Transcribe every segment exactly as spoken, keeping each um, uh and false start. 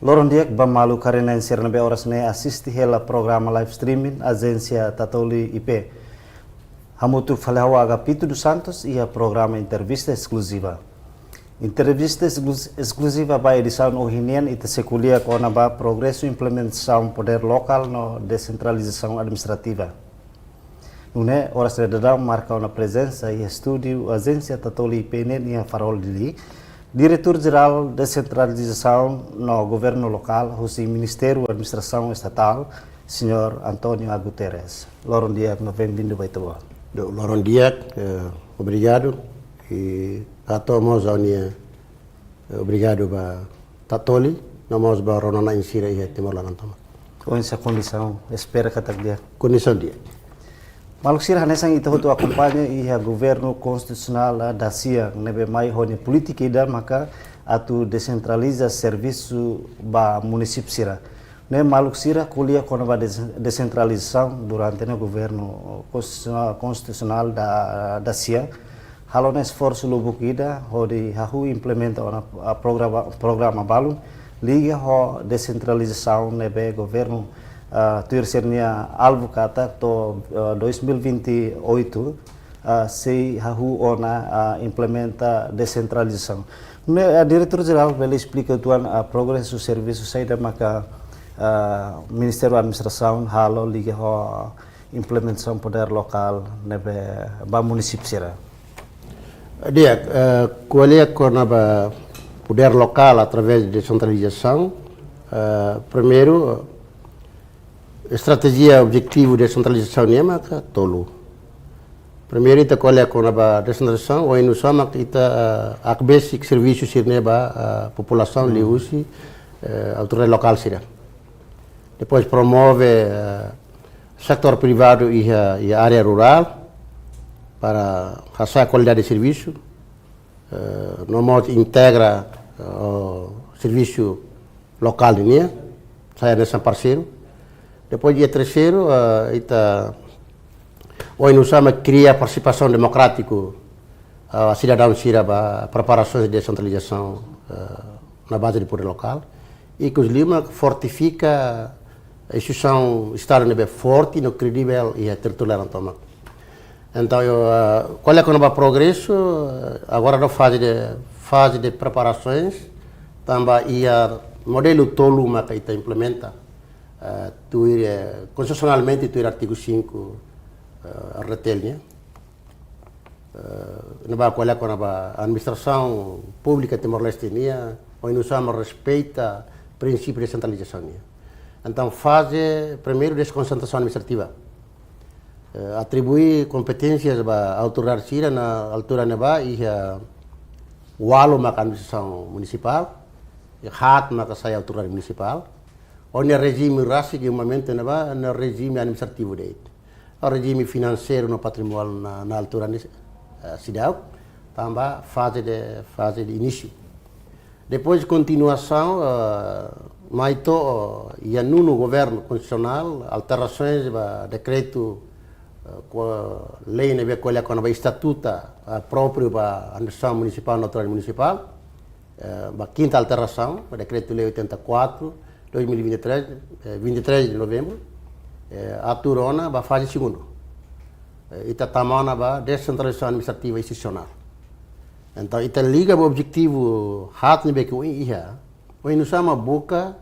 Loron di'ak ba maluk karenan sira ne'ebé oras ne'e asiste hela programa live streaming Ajénsia Tatoli I P. Hamutuk fali ho Agapito dos Santos iha programa entrevista eskluziva. Entrevista esklu-, eskluziva ba edisaun ohin nian ita sei ko'alia kona-ba progresu implementasaun podér lokál no desentralizasaun administrativa. Nune'e, oras ne'e daudaun marka ona prezensa iha estúdiu Ajénsia Tatoli I P nian iha Farol Dili, Diretór Jerál Desentralizasaun no Governu Lokál husi Ministériu Administrasaun Estatál, Señór António A. Guterres. Loron di'ak no bem-vindo ba ita-boot. Do, loron di'ak, eh, obrigadu. I hato'o mós ha'u-nia, eh, obrigadu ba Tatoli, no mós ba rona-na'in sira iha Timor laran tomak. Oinsá kondisaun, espera katak di'ak? Kondisaun di'ak. Maluk sira, hanesan ita hotu akompaña, iha governu konstitusionál, ah, dasia ne'ebé mai ho nia polítika ida maka atu desentraliza servisu ba munisípiu sira. Ne'e maluk sira ko'alia kona-ba des-, desentralizasaun durante ne'e governu konstitusio-, konstitusionál da, dasia halo ona esforsu lubuk ida hodi hahú implementa ona, ah, programa, programa balun liga ho desentralizasaun ne'ebé governu, ah, tuir sira-nia alvu katak to'o, ah, dois mil e vinte e oito, ah, sei hahú ona, ah, implementa desentralizasaun. Ne'e, ah, Diretór Jerál bele esplika uitoan, ah, progresu servisu saida maka, ah, Ministériu Administrasaun halo liga ho implementasaun podér lokál ne'ebé ba munisípiu sira? Di'ak, eh, ko'alia kona-ba podér lokál através de desentralizasaun, eh, primeiru, estratéjia objetivu desentralizasaun nian maka tolu. Primeiru, ita ko'alia kona-ba desentralizasaun, oinsá maka ita, eh, hakbesik servisu sira-ne'e ba, eh, populasaun liuhusi, eh, autoridade lokál sira. Depois promove, eh, setór privadu iha, iha área rurál para hasa'e kualidade servisu, eh, no mós integra, eh, servisu lokál nian, sai hanesan parseiru. Depois iha terseiru, eh, ita oinsá mak kria partisipasaun demokrátiku, eh, sidadaun sira ba preparasaun de desentralizasaun, eh, na baze de podér lokál. Ikus liu mak fortifika instituisaun Estadu ne'ebé forte no kredivel iha territóriu laran tomak. Entaun, eh, ko'alia kona-ba progresu, eh, agora daudaun faze de, faze de preparasoens, tanba iha modelu tolu maka ita implementa, eh, tuir, eh, konstitusionalmente tuir artigu cinco, eh, R D T L nian. Eh, ne'ebá ko'alia kona-ba administrasaun públika Timor-Leste nian, oinsá mak respeita prinsípiu desentralizasaun nian. Entaun, faze primeiru deskonsentrasaun administrativa. Eh, atribui kompeténsias ba autoridade sira na altura ne'ebá iha ualu maka administrasaun munisipál, iha haat maka sai autoridade munisipál. Ó-nia rejime rasik iha momentu ne'ebá ne'e rejime administrativu de'it. Rejime finanseiru no patrimoniál na, na altura ne'e, eh, seidauk, tanba faze de, faze de inísiu. Depois kontinuasaun, eh, mai to'o, eh, iha nonu governu konstitusionál, alterasoens ba dekretu, eh, ko-, lei ne'ebé ko'alia kona-ba estatutu, eh, própriu ba administrasaun munisipál no autoridade munisipál, eh, ba kinta alterasaun, ba dekretu-lei oitenta e quatro, dois mil e vinte e três, eh, vinte e três de novembro, eh, atu rona ba faze segundu. Eh, ita tama ona ba desentralizasaun administrativa institusionál. Entaun, ita liga ba objetivu haat ne'ebé ke ohin iha, oinsá mak buka,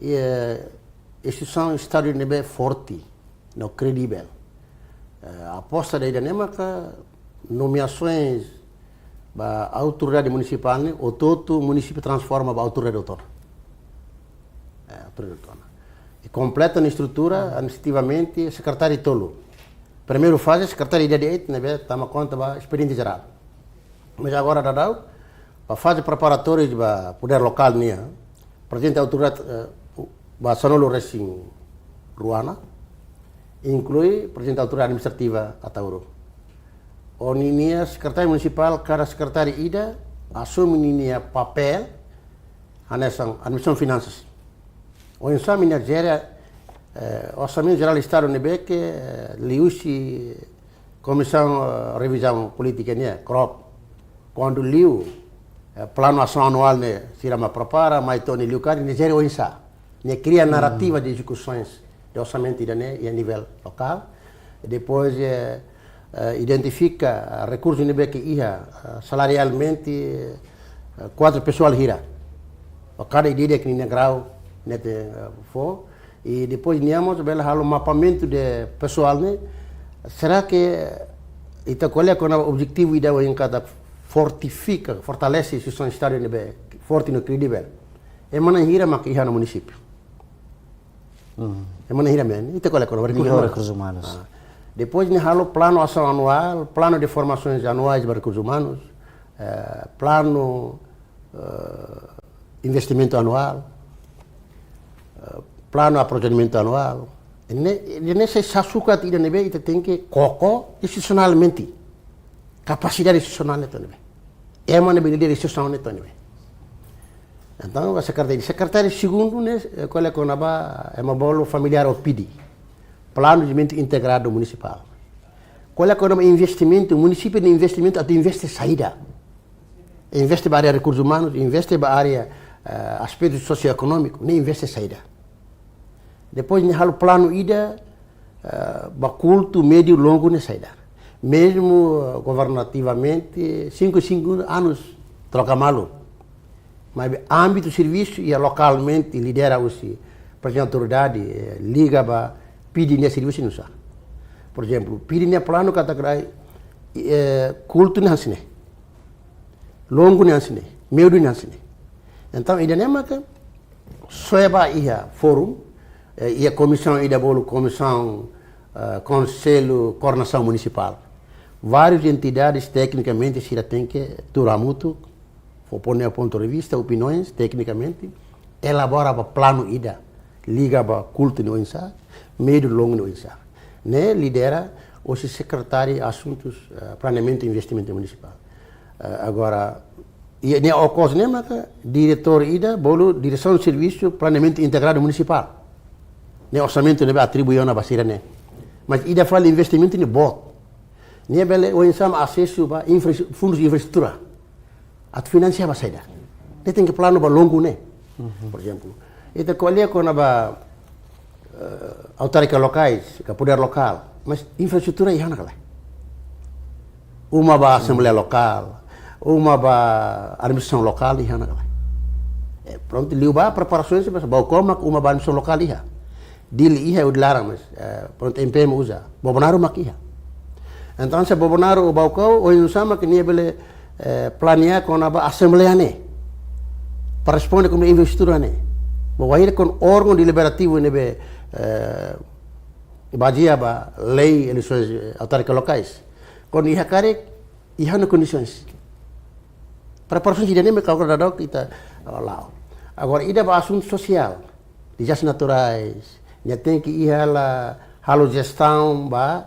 eh, instituisaun Estadu ne'ebé forte no kredivel. Eh, aposta ida-ne'e maka nomeasoens ba autoridade munisipál ne'e, hotu-hotu munisípiu transforma ba autoridade autónoma. Eh, autoridade autónoma. I kompleta nia estrutura administrativamente sekretáriu tolu. Primeiru faze sekretáriu ida de'it ne'ebé tama konta ba espediente jerál. Mas agora daudaun, ba faze preparatóriu ba podér lokál nian, prezidente autoridade, eh, ba sanulu-resin-rua ona, inklui prezidente autoridade administrativa Ataúro. Ó-nia sekretáriu munisipál, kada sekretáriu ida asume ninia papél, hanesan administrasaun finansas. Oinsá mak nia jere, eh, Orsamentu Jerál Estadu ne'ebé ke, eh, liuhusi Komisaun, eh, Revizaun Polítika nian, KROP. Kuandu liu, eh, planu asaun anuál ne'e sira mak prepara, mai to'o nia liu karik, nia jere oinsá, nia kria narrativa de ezekusoens de orsamentu ida-ne'e iha nivel lokál. Depois, eh, eh, identifika, eh, rekursu ne'ebé ke iha, eh, salarialmente, eh, kuadru pesoál hira. Ho kada ida-idak nia grau ne'e, eh, fó. I depois nia mós bele halo mapamentu de pesoál ne'e. Será ke ita ko'alia kona-ba objetivu ida ohin katak fortifika, fortalese instituisaun Estadu ne'ebé forte no kredivel. Ema na'in hira mak iha ona munisípiu. Hmm. Ema na'in hira mak ne'e, ita ko'alia kona-ba rekursu umanus. Rekursu umanus. Ah. Depois nia halo planu asaun anuál, planu de formasoens anuais ba rekursus umanus, eh, planu, eh, investimentu anuál, eh, planu aprovizionamentu anuál. Ne'e, ne'e sai sasukat ida ne'ebé ita tenke koko institusionalmente. Kapasidade institusionál ne'e to'o ne'ebé. Ema ne'ebé lidera instituisaun ne'e to'o ne'ebé. Entaun, sekretáriu, sekretáriu segundu ne'e, eh, ko'alia kona-ba, ema bolu familiár ho PIDI. Planeamentu Integradu Munisipál. Ko'alia kona-ba investimentu, munisípiu nia investimentu atu investe saida. Investe ba área rekursus umanus, investe ba área, eh, aspetu sosioekonómiku, ne'e investe saida. Depois nia halo planu ida, eh, ba kurtu, médiu, longu ne'e saida. Mezmu, eh, governativamente, cinco, cinco anos troka malu. Maibé ámbitu servisu iha lokalmente lidera husi Prezidente Autoridade, eh, liga ba PIDI nia servisu oinsá. Por ezemplu, PIDI nia planu katak, eh, kurtu ne'e hanesan ne'e. Longu ne'e hanesan ne'e, médiu ne'e hanesan ne'e. Entaun, ida-ne'e maka soe ba iha fórum, eh, iha komisaun ida bolu komisaun, eh, Konsellu Koordenasaun Munisipál. Várias entidades teknikamente sira tenke tuur hamutuk, fó pontu de vista, opiniões, teknikamente, elabora ba planu ida, liga ba kurtu ne'e oinsá, médiu, longu ne'e oinsá. Ne'e lidera husi Sekretáriu Asuntus, eh, Planeamentu i Investimentu Munisipál. Eh, agora, i nia okos ne'e maka diretór ida bolu Diresaun Servisu Planeamentu Integradu Munisipál. Ne'e orsamentu ne'ebé atribui ona ba sira-ne'e. Mas ida fali investimentu ne'e boot. Nia bele oinsá mak asesu ba infra-, fundus infraestrutura atu finansia ba saida. Nia tenke planu ba longu ne'e. Por ezemplu, ita ko'alia kona-ba, eh, autárkias lokais, ka podér lokál, mas infraestrutura iha ona ka lae? Uma ba asembleia lokál, uma ba administrasaun lokál iha ona ka lae? Eh, prontu, liu ba preparasoens, mas Baucau mak uma ba administrasaun lokál iha. Dili iha, hodi laran, mas, eh, prontu, M P M uza. Bobonaro mak iha. Entaun, se Bobonaro ou Baucau, oinsá mak nia bele, eh, planeia kona-ba asembleia ne'e. Para responde kona-ba infraestrutura ne'e. Ba wainhira kuandu órgaun deliberativu ne'ebé, eh, bazeia ba lei eleisoens, eh, autárkias lokais. Kuandu iha karik, iha ona kondisoens. Preparasaun ida-ne'e mak agora daudaun ita, ah, la'o. Agora, ida ba asuntu sosiál, dezastres naturais, nia tenke iha hela halo jestaun ba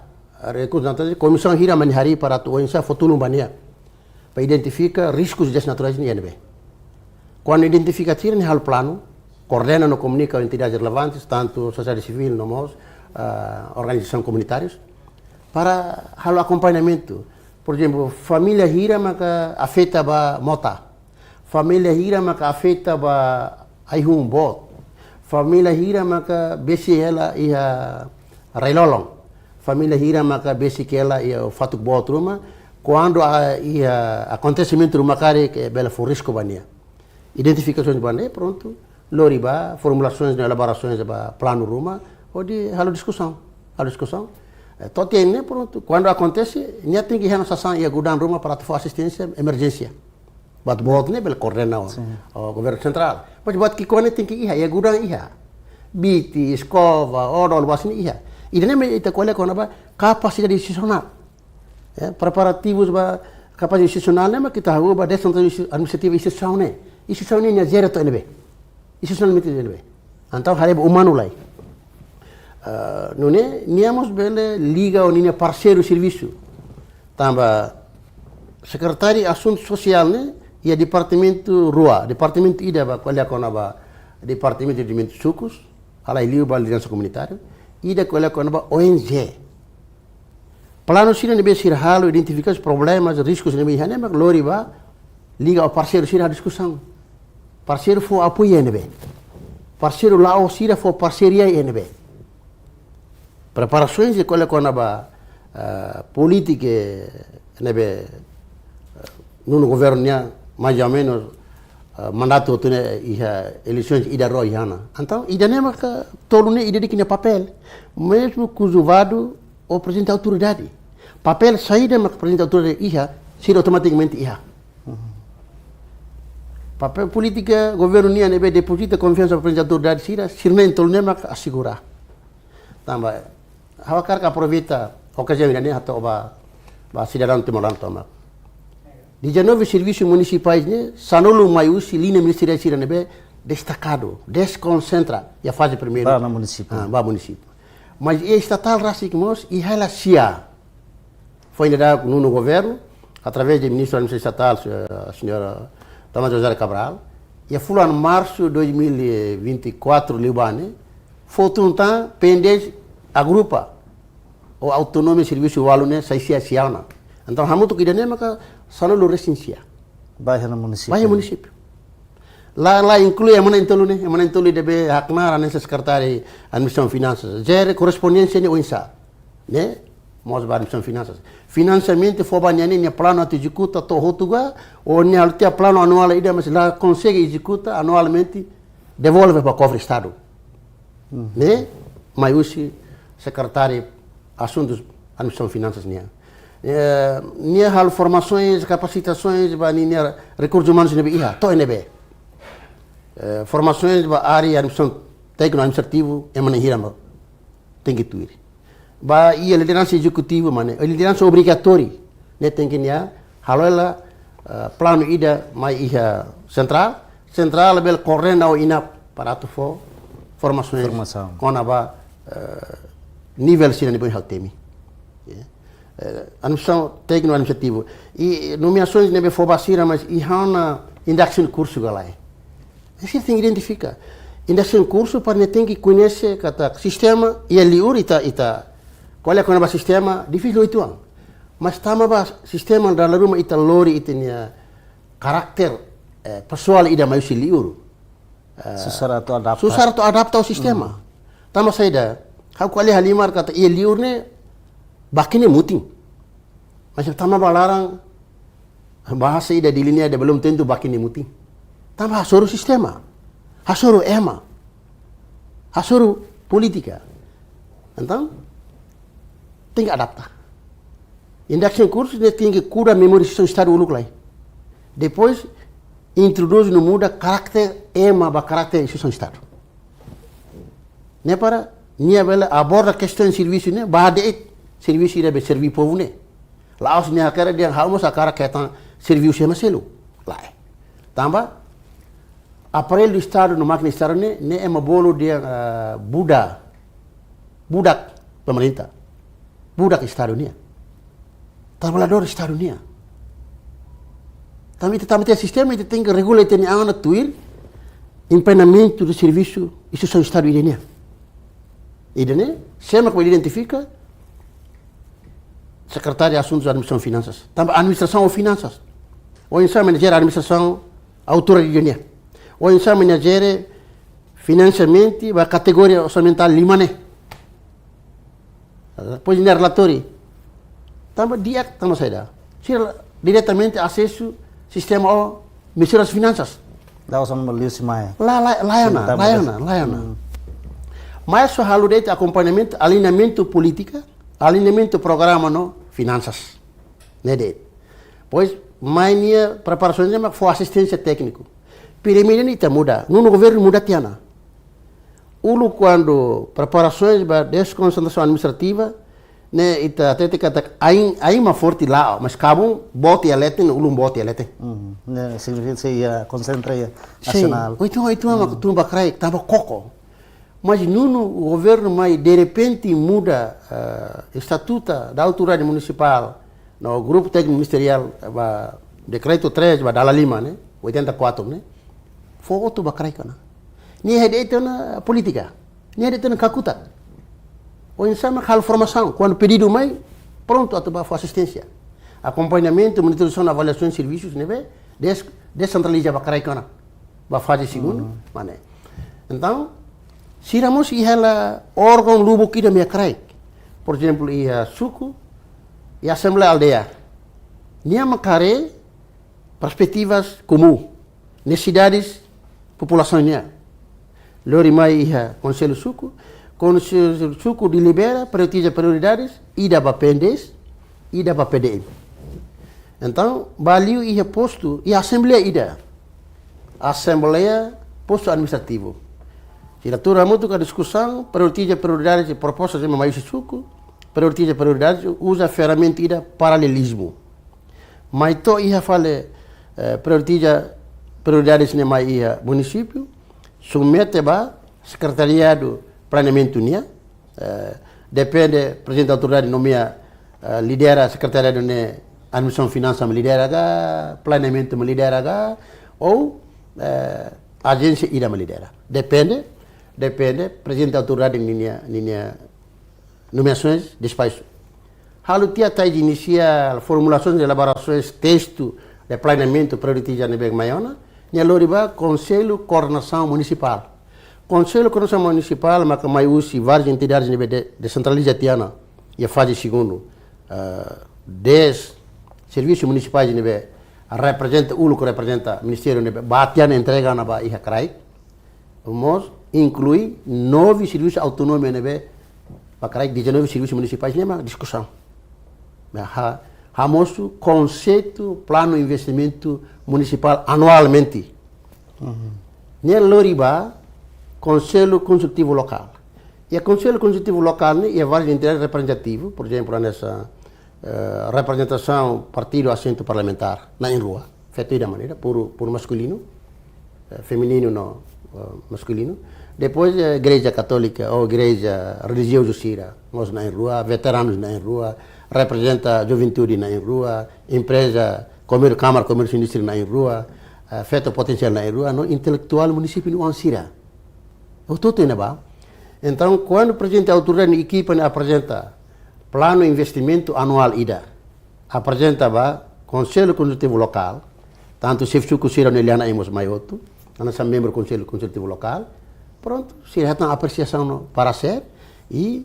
rekursus naturais, komisaun hira mak nia harii para atu oinsá fó tulun ba nia. Para identifika riskus dezastres naturais iha ne'ebé. Kuandu identifika sira, nia halo planu, koordena no komunika ho entidades relevantes, tantu sosiedade sivíl no mós, ah, organizasaun komunitárias, para halo akompañamentu. Por ezemplu, família hira maka afeta ba mota. Família hira maka afeta ba ai-hun boot. Família hira maka besik hela iha rai-lolon. Família hira maka besik hela iha fatuk boot ruma. Kuandu, ah, iha akontesimentu ruma karik bele fó risku ba nia. Identifikasaun ba ne'e, prontu, lori ba formulasoens no elaborasoens ba planu ruma, hodi halo diskusaun. Halo diskusaun. Eh, to'o tiha ne'e, prontu, kuandu akontese, nia tenke iha ona sasán iha gudaun ruma para atu fó asisténsia emerjénsia. Buat boot ne'e bele koordena ho, sin, ho governu sentrál. Mas buat ki'ikoan ne'e tenke iha, iha gudaun iha. Biti, eskova, odol, buat sira-ne'e iha. Ida-ne'e mak ita ko'alia kona-ba kapasidade institusionál. Ya, preparativus ba kapasidade institusionál ne'e mak ita hahú ba desentralizasaun administrativa institusionál ne'e. Institusionál ne'e nia jere to'o ne'ebé? Institusionalmente to'o ne'ebé? Entaun haree ba umanu lai. Ah, nune'e, nia mós bele liga ho ninia parseiru servisu. Tanba Sekretáriu Asuntu Sosiál ne'e iha departamentu rua, departamentu ida ba ko'alia kona-ba Departamentu Dezenvolvimentu Sukus, halai liu ba lideransa komunitáriu, ida ko'alia kona-ba O N G. Planu sira ne'ebé sira halo, identifika problemas, riskus ne'ebé iha ne'e mak lori ba Liga ho parseiru sira diskusaun. Parseiru fó apoiu iha ne'ebé. Parseiru la'o sira fó parseiru iha ne'ebé. Preparasaun de kole kona-ba, eh, polítika ne'ebé, eh, nonu governu nian, mais ou menus, eh, mandatu hotu ne'e iha eleisoens ida rua iha ona. Entaun, ida-ne'e maka tolu ne'e ida-idak nia papél. Mezmu kuzu vadu ho prezidente autoridade. Papél saida maka prezidente autoridade iha, sira automatikamente iha. Papél polítika governu nian ne'ebé depozita konfiansa prezidente autoridade sira, sira na'in-tolu ne'e maka asegura. Tanba, ha'u hakarak aproveita okaziaun ida-ne'e hato'o ba, ba sidadaun timoroan tomak. Dezanove servisu munisipais ne'e, sanulu mai husi liña ministeriál sira ne'ebé destakadu, deskonsentra, iha faze primeiru. Ba ona munisípiu. Ah, ba munisípiu. Mas iha estatál rasik mós, iha hela sia. Foin daudauk nonu governu, através de ministru administrasaun estatál, eh, señora Tomás José Cabral, iha fulan marsu dois mil e vinte e quatro liubá ne'e, fó tun tan P N D S agrupa, ou autonomia servisu ualu ne'e, sai sia sia ona. Entaun, hamutuk ida-ne'e maka sanulu resin sia. Ba iha ona munisípiu. Ba iha munisípiu. La, la inklui ema na'in-tolu ne'e, ema na'in-tolu ne'ebé haknaar hanesan sekretáriu administrasaun finansas. Jere korrespondénsia ne'e oinsá. Ne'e, mós ba administrasaun finansas. Finansiamentu fó ba nia ne'e, nia planu atu ezekuta to'o hotu ka, ou nia halo tiha planu anuál ida, mas la konsege ezekuta anualmente, devolve ba kofre Estadu. Hmm. Ne'e, mai husi sekretáriu asuntus administrasaun finansas nian. Eh, nia halo formasoens, kapasitasoens, ba ninia rekursus umanus ne'ebé iha, to'o ne'ebé. Eh, formasoens ba área administrasaun tékniku administrativu, ema na'in hira mak tenke tuir. Ba iha lideransa ezekutivu mane, lideransa obrigatóriu, ne'e tenke nia halo hela, eh, planu ida mai iha sentrál, sentrál bele koordena ho INAP para atu fó formasoens. Formasaun. Kona-ba, eh, nivel sira ne'ebé ha'u temi. Ya. Eh, administrasaun tékniku administrativu. I nomeasoens ne'ebé fó ba sira, mas iha ona induction kursu ka lae. Sira tenke identifika. Induction kursu para nia tenke koñese katak sistema, iha liur ita, ita ko'alia kona-ba sistema, difisil uitoan. Mas tanba sistema dala ruma ita lori ita-nia karakter, eh, pesoál ida mai husi liur. Eh, susar atu adapta. Susar atu adapta ho sistema. Hmm. Tanba saida, ha'u ko'alia halimar katak iha liur ne'e bakin ne'e mutin. Mas tanba ba laran, bahasa ida Dili nia de'it, belum tentu bakin ne'e mutin. Tanba hasoru sistema, hasoru ema, hasoru polítika. Entaun, tenke adapta. Induction kursu ne'e tenke kuda memorizasaun Estadu uluk lai. Depois, introdús no muda karakter ema ba karakter instituisaun Estadu. Ne'e para nia bele aborda kestaun servisu ne'e, ba de'it servisu ida be servi povu ne'e. La'ós nia hakerek dehan ha'u mós hakarak hetan servisu ema seluk. Lae. Tanba aparellu Estadu no mákina Estadu ne'e, ne'e ema bolu dehan, eh, buda, budak pemerintah. Budak Estadu nian. Traballadór Estadu nian. Tanba ita, tanba ita sistema ita tenke regula ita-nia an ona tuir empenhamentu de servisu instituisaun Estadu ida nian. Ida-ne'e, sé mak bele identifika, Sekretáriu Asuntus Administrasaun Finansas. Tanba administrasaun ho finansas. Oinsá mak nia jere administrasaun autoridade nian. Oinsá mak nia jere finansiamentu ba kategoria orsamentál lima ne'e. Depois nia relatóriu. Tanba di'ak, tanba saida. Sira diretamente asesu sistema ho Ministériu das Finansas. La'ós ema liuhusi mai. La, la, laiha ona, laiha ona, laiha ona. Hmm. Mai só halo de'it akompañamentu, aliñamentu polítika, aliñamentu programa no finansas. Ne'e de'it. Pois, mai nia preparasaun ne'e mak fó asisténsia tékniku. Piramida ne'e ita muda, nonu governu muda tiha ona. Uluk kuandu preparasoens ba deskonsentrasaun administrativa, ne'e ita hatete katak ain, ain mak forte la'o, mas kabun boot iha leten, ulun boot iha leten. Hmm, ne'e signifika se iha konsentra iha nasionál. Sin, uitoan, uitoan mak tun ba kraik, tanba koko. Mas nonu governu mai derrepente muda, eh, estatutu da autoridade munisipál, no grupu tékniku ministeriál, eh, ba dekretu três, ba dala lima, ne'e, oitenta e quatro, ne'e. Fó hotu ba kraik ona. Nia iha de'it ona polítika. Nia iha de'it ona kakutak. Oinsá mak halo formasaun, kuandu pedidu mai, prontu atu ba fó asisténsia. Akompañamentu, monitorizasaun, avaliasaun servisus ne'ebé Des, desentraliza ba kraik ona, ba faze segundu, mane. Entaun, sira mós iha hela órgaun lubuk ida mak iha kraik. Por ezemplu, iha suku, iha asembleia aldeia. Nia mak haree perspetivas komún, nesesidades populasaun nian. Lori mai iha Konsellu Suku, Konsellu Suku delibera, prioritiza prioridades, ida ba P N D S, ida ba P D M. Entaun, ba liu iha postu, iha asembleia ida. Asembleia postu administrativu. Sira tuur hamutuk ka diskusaun, prioritiza prioridades i propostas ema mai husi suku, prioritiza prioridades, uza ferramenta ida paralelizmu. Mai to'o iha fali, eh, prioritiza prioridades ne'e mai iha munisípiu, submete ba sekretariadu planeamentu nian, eh, depende prezidente autoridade nomeia, eh, lidera sekretariadu ne'e, administrasaun finansa mak lidera ka, planeamentu mak lidera ka, ou, eh, ajénsia ida mak lidera. Depende, depende prezidente autoridade ninia, ninia nomeasoens, despaxu. Halo tiha tais inisiál, formulasoens, elaborasoens, testu de planeamentu, prioritiza ne'ebé mai ona, nia lori ba Konsellu Koordenasaun Munisipál. Konsellu Koordenasaun Munisipál maka mai husi várias entidades ne'ebé de, desentraliza tiha ona, iha faze segundu, eh, dez servisu munisipais ne'ebé reprezenta, uluk reprezenta ministériu ne'ebé ba tiha ona entrega ona ba iha kraik. Mós inklui nove servisu autonómiu ne'ebé ba kraik, dezanove servisu munisipais ne'e mak diskusaun. Ne'e ha, hamosu konseitu planu investimentu munisipál anualmente. Nia lori ba Konsellu Konsultivu Lokál. Iha Konsellu Konsultivu Lokál ne'e iha várias entidades reprezentativas, por ezemplu, hanesan, eh, reprezentasaun partidu asentu parlamentár na'in-rua, feto ida mak ne'e, puru, puru maskulinu, eh, femininu no, eh, maskulinu. Depois, eh, Igreja Katólika ou igreja relijiozu sira, mós na'in-rua, veteranus na'in-rua, reprezenta juventude na'in-rua, empreza, komérsiu, Kámara Komérsiu Indústria na'in-rua, eh, feto potensiál na'in-rua, no intelektuál munisípiu nian sira. Hotu-hotu iha ne'ebá. Entaun, kuandu prezidente autoridade nia ekipa ne'e aprezenta planu investimentu anuál ida, aprezenta ba Konsellu Konsultivu Lokál, tantu xefe suku sira ne'e lia-na'in mós mai hotu, hanesan membru Konsellu Konsultivu Lokál, prontu, sira hetan apresiasaun no paresér i,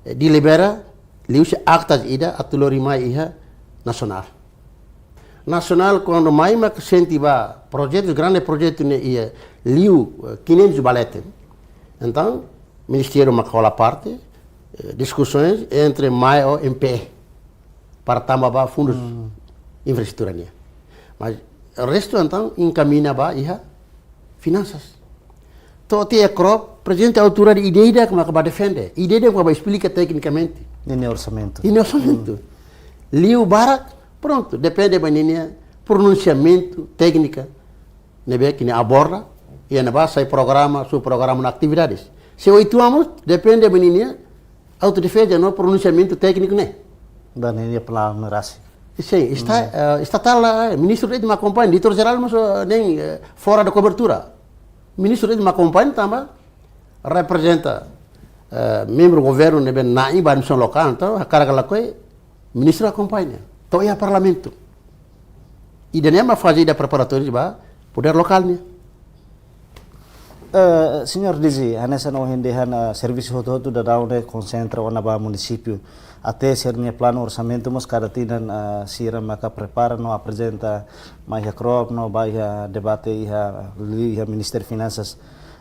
eh, delibera liuhusi akta ida atu lori mai iha nasionál. Nasionál kuandu mai mak sente ba projetu, grande projetu ne'e iha liu, eh, quinhentos ba leten. Entaun, ministériu mak hola parte, eh, diskusoens entre mai ho M P E para tama ba fundus infraestrutura nian. Mas restu entaun enkamiña ba iha finansas. To'o tiha iha KROP, prezidente autoridade ida-idak mak ba defende, ida-idak mak ba esplika teknikamente. Ninia orsamentu. Ninia orsamentu. Liu barak, prontu, depende ba ninia pronunsiamentu téknika ne'ebé ke nia aborda, iha ne'ebá sai programa, subprograma no atividades. Se oitu anos, depende ba ninia autodefeza no pronunsiamentu tékniku ne'e. Ba ninia planu rasik. Sin, esta, eh, esta tala, eh, ministru de'it mak akompaña, diretór jerál mós, eh, nein, eh, fora de kobertura. Ministru de'it mak akompaña tanba reprezenta, eh, membru governu ne'ebé na'in ba administrasaun lokál, entaun, hakarak ka lakohi, ministru akompaña. To'o iha parlamentu. Ida-ne'e mak faze ida preparatóriu ba podér lokál nian. Eh, señór D G, hanesan ohin dehan, eh, servisu hotu-hotu daudaun ne'e konsentra ona ba munisípiu. Até sira-nia planu orsamentu mós kada tinan, eh, sira maka prepara no aprezenta mai iha KROP no ba iha debate iha, iha Ministériu Finansas.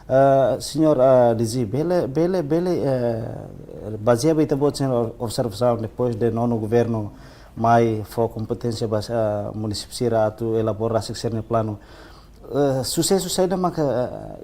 Eh, señór, eh, D G, bele, bele, bele, eh, bazeia ba ita-boot sira-nia observasaun depois de nonu governu mai fó kompeténsia ba, eh, munisípiu sira atu elabora sira-nia planu. Eh, susesu saida maka,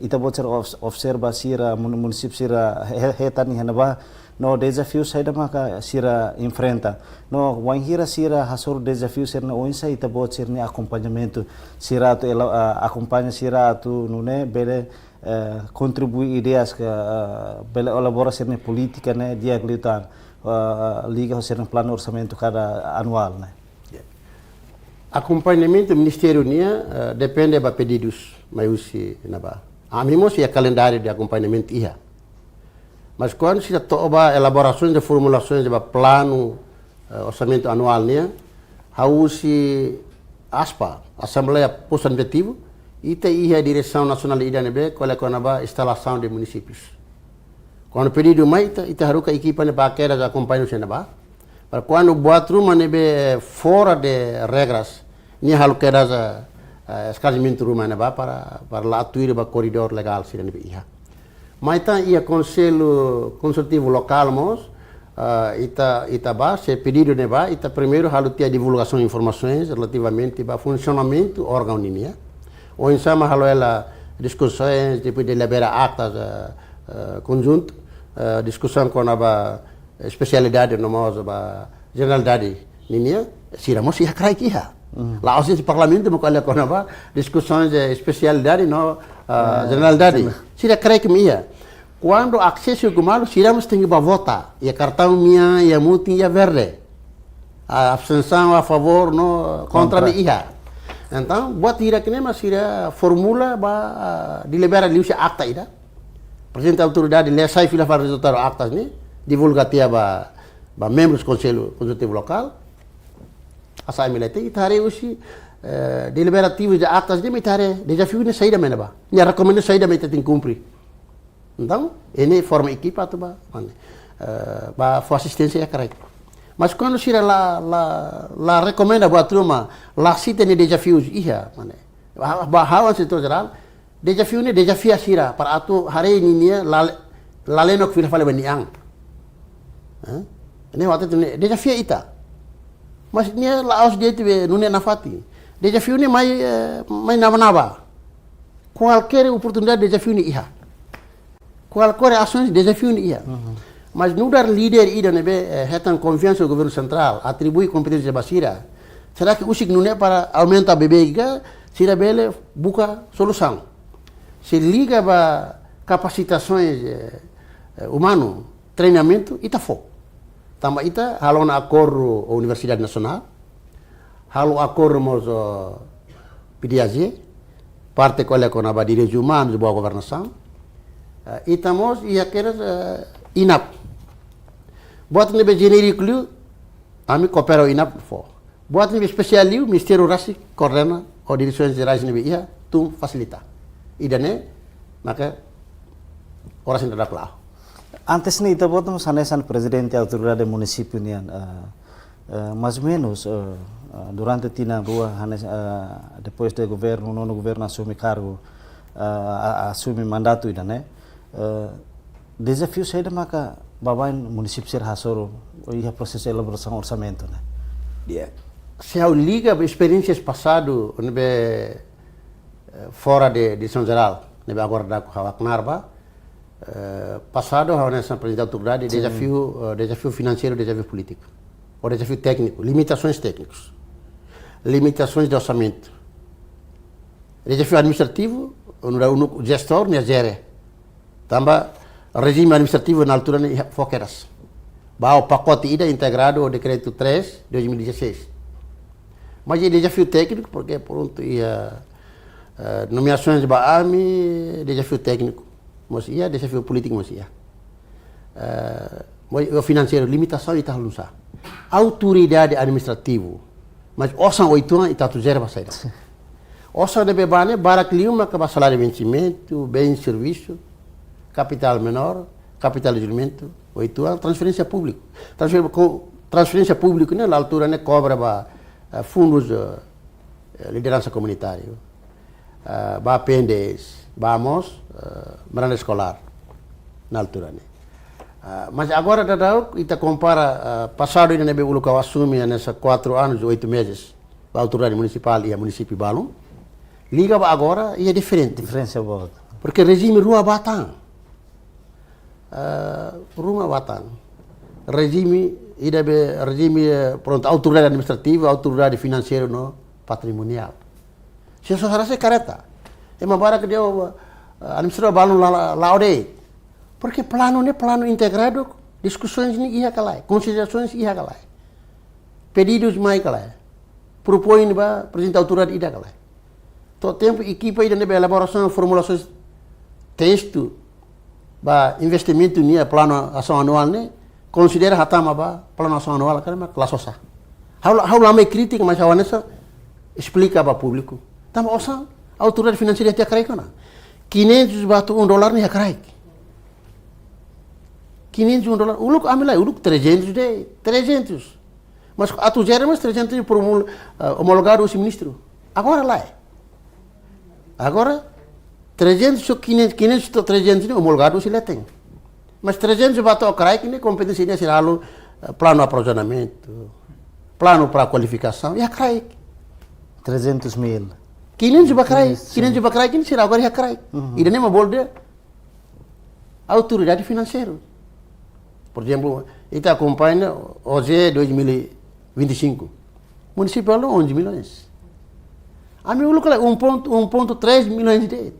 eh, ita-boot sira obs-, observa sira mun-, munisípiu sira he-, he-, hetan iha ne'ebá, no dezafiu saida maka sira enfrenta. No wainhira sira hasoru dezafiu sira-ne'e, oinsá ita-boot sira-nia akompañamentu, sira atu ela-, ah, akompaña sira atu nune'e bele, eh, kontribui ideias ka, eh, bele elabora sira-nia polítika ne'e di'ak liután, eh, liga ho sira-nia planu orsamentu kada anuál ne'e. Ya. Akompañamentu ministériu nian, eh, depende ba pedidus mai husi ne'ebá. Ami mós iha kalendáriu de akompañamentu iha. Mas kuandu sira to'o ba elaborasoens de formulasoens ba planu, eh, orsamentu anuál nian, ha'u husi ASPA, Assembleia Postu Administrativu, ita iha diresaun nasionál ida ne'ebé ko'alia kona-ba instalasaun de munisípius. Kuandu pedidu mai ita, ita haruka ekipa ne'e ba kedas akompaña husi ne'ebá. Para kuandu buat ruma ne'ebé fora de regras, nia halo kedas, eh, eh, eskarsimentu ruma ne'ebá para, para la'o tuir ba koridór legál sira ne'ebé iha. Mai tan iha Konsellu Konsultivu Lokál mós, ah, ita, ita bá, se pedidu ne'ebá, ita primeiru halo tiha divulgasaun informasaun relativamente ba funsionamentu órgaun nian. Oinsá mak halo hela diskusaun, depois delibera aktas, eh, eh, konjuntu, eh, diskusaun kona-ba espesialidade no mós ba jeneralidade nian, sira mós iha kraik iha. Hmm. La'ós husi Parlamentu mak ko'alia kona-ba diskusaun de espesialidade no, ah, Eh, jeneralidade. Jener- Sira kraik mak iha. Kuandu asesu ku malu, sira mós tenke bá vota. Iha kartaun mean, iha mutin, iha verde. A abstensaun, a favór, no kontra, Kontra. Mak iha. Entaun, buat hirak ne'e mak sira formula ba, ah, delibera liuhusi akta ida. Prezidente Autoridade lee sai fila fali rezultadu aktas ne'e, divulga tiha ba, ba membrus Konsellu Konsultivu Lokál. Asa ami lee tiha, ita haree husi, eh, deliberativu de aktas ne'e, ita haree dezafiu ne'e saida mak ne'ebá. Nia rekomenda saida mak ita tenke kumpre. Entaun, ne'e forma ekipa atu bá, mane, eh, bá fó asisténsia iha kraik. Mas kuandu sira la, la, la rekomenda buat ruma, la sita nia dezafiu iha, mane. Ba, ba ha'u-nia setór jerál, dezafiu ne'e dezafia sira, para atu haree ninia lale-, lalenak fila fali ba nia an. Eh? Ne'e hotu ne'e dezafia ita. Mas nia la'ós de'it be nune'e nafatin. Dezafiu ne'e mai, eh, mai naba-naba. Kualkér oportunidade dezafiu ne'e iha. Kualkér asaun dezafiu ne'e iha. Mhm. Mas nu'udar líder ida ne'ebé, eh, hetan konfiansa Governu Sentrál, atribui kompeténsia ba sira. Será que husik nune'e para aumenta beibeik ka, sira bele buka solusaun. Se liga ba kapasitasaun, eh, eh, umanu, treinamentu, ita fó. Tanba ita halo ona akordu ho Universidade Nasionál, halo akordu mós, eh, PDAG, parte ko'alia kona-ba direitus umanus, boa governasaun. Eh, ita mós iha kedas, eh, INAP. Buat ne'ebé jenériku liu, ami koopera ho INAP fó. Buat ne'ebé espesiál liu, ministériu rasik koordena, ho diresoens jerais ne'ebé iha, tun fasilita. Ida-ne'e, maka oras ida dak la'o. Antes ne'e ita-boot mós hanesan prezidente autoridade munisípiu nian, eh, eh, mais ou menos, eh, eh, durante tinan rua, hanes-, eh, depois de governu, nonu governu asume kargu, eh, a-, asume mandatu ida-ne'e, eh, dezafiu saida maka baibain munisípiu sira hasoru iha prosesu elaborasaun orsamentu ne'e? Di'ak. Se ha'u liga ba esperiénsia pasadu, ne'ebé, eh, fora de, de Diresaun Jerál, ne'ebé agora daudaun ha'u hakna'ar ba, eh, pasadu ha'u hanesan prezidente autoridade, Sin. dezafiu, eh, dezafiu finanseiru, dezafiu polítiku. Ou dezafiu tékniku, limitasaun téknikus. Limitasaun de orsamentu. Dezafiu administrativu, nu'udar úniku jestór, nia jere. Tanba rejime administrativu na altura ne'e iha fó kedas. Ba ho pakote ida integradu ho Dekretu três, dois mil e dezasseis. Mas iha dezafiu tékniku, porque prontu iha, eh, nomeasoens ba ami, dezafiu tékniku mós iha, dezafiu polítiku mós iha. Eh, mas iha finanseiru, limitasaun ita halo nusá. Autoridade administrativu, mas osan oituan ita atu jere ba saida? Osan ne'ebé bá ne'e, barak liu maka ba saláriu vensimentu, bens servisu, kapitál menór, kapitál dezenvolvimentu, oituan, transferénsia públiku. Transfer-, ko-, transferénsia públiku ne'e, na altura ne'e kobra ba, eh, fundus, eh, eh, lideransa komunitáriu, eh, ba P N D S, ba mós, eh, merenda eskolár, na altura ne'e. Ah, mas agora daudaun, ita kompara, ah, pasadu ida ne'ebé uluk ha'u asume, hanesan quatro anos e oito meses, ba autoridade munisipál iha munisípiu balun, liga ba agora, iha diferente. Diferensa boot. Porque rejime rua bá tan. Eh, ruma bá tan. Rejime, ida be rejime, eh, prontu, autoridade administrativa, autoridade finanseiru no patrimoniál. Se só haree kareta. Ema barak dehan, eh, administrasaun balun la, la, la'o de'it. Porque planu ne'e planu integradu, diskusoens ne'e iha ka lae, konsiderasoens iha ka lae. Pedidus mai ka lae. Propoin ba prezidente autoridade ida ka lae. To'o tempu ekipa ida ne'ebé elaborasaun formulasaun testu ba investimentu nian planu asaun anuál ne'e, konsidera hatama ba planu asaun anuál ka lae, mak la sosa. Ha'u la, ha'u la mai kritika, mas ha'u hanesan esplika ba públiku. Tanba osan, autoridade finanseira iha kraik ona. Quinhentos ba atu um dólar ne'e iha kraik. Quinhentos um dólar, uluk ami la, uluk trezentos de'it, trezentos. Mas atu zero mas trezentos promul-, ah, omologadu husi ministru. Agora lae. Agora, trezentos ho quinhentos, quinhentos to'o trezentos ne'e omologadu husi leten. Mas trezentos ba to'o kraik ne'e kompeténsia ne'e sira halo, eh, planu aprovizionamentu, planu para kualifikasaun, iha kraik. Trezentos mil. Quinhentos ba kraik, quinhentos, sim. Quinhentos ba kraik ne'e sira agora iha kraik. Uhum. Ida-ne'e mak bolu dehan autoridade finanseira. Por ezemplu, ita akompaña OJE dois mil e vinte e cinco. Munisípiu halo onze milhões. Ami uluk lae um ponto, um ponto três milhões de'it.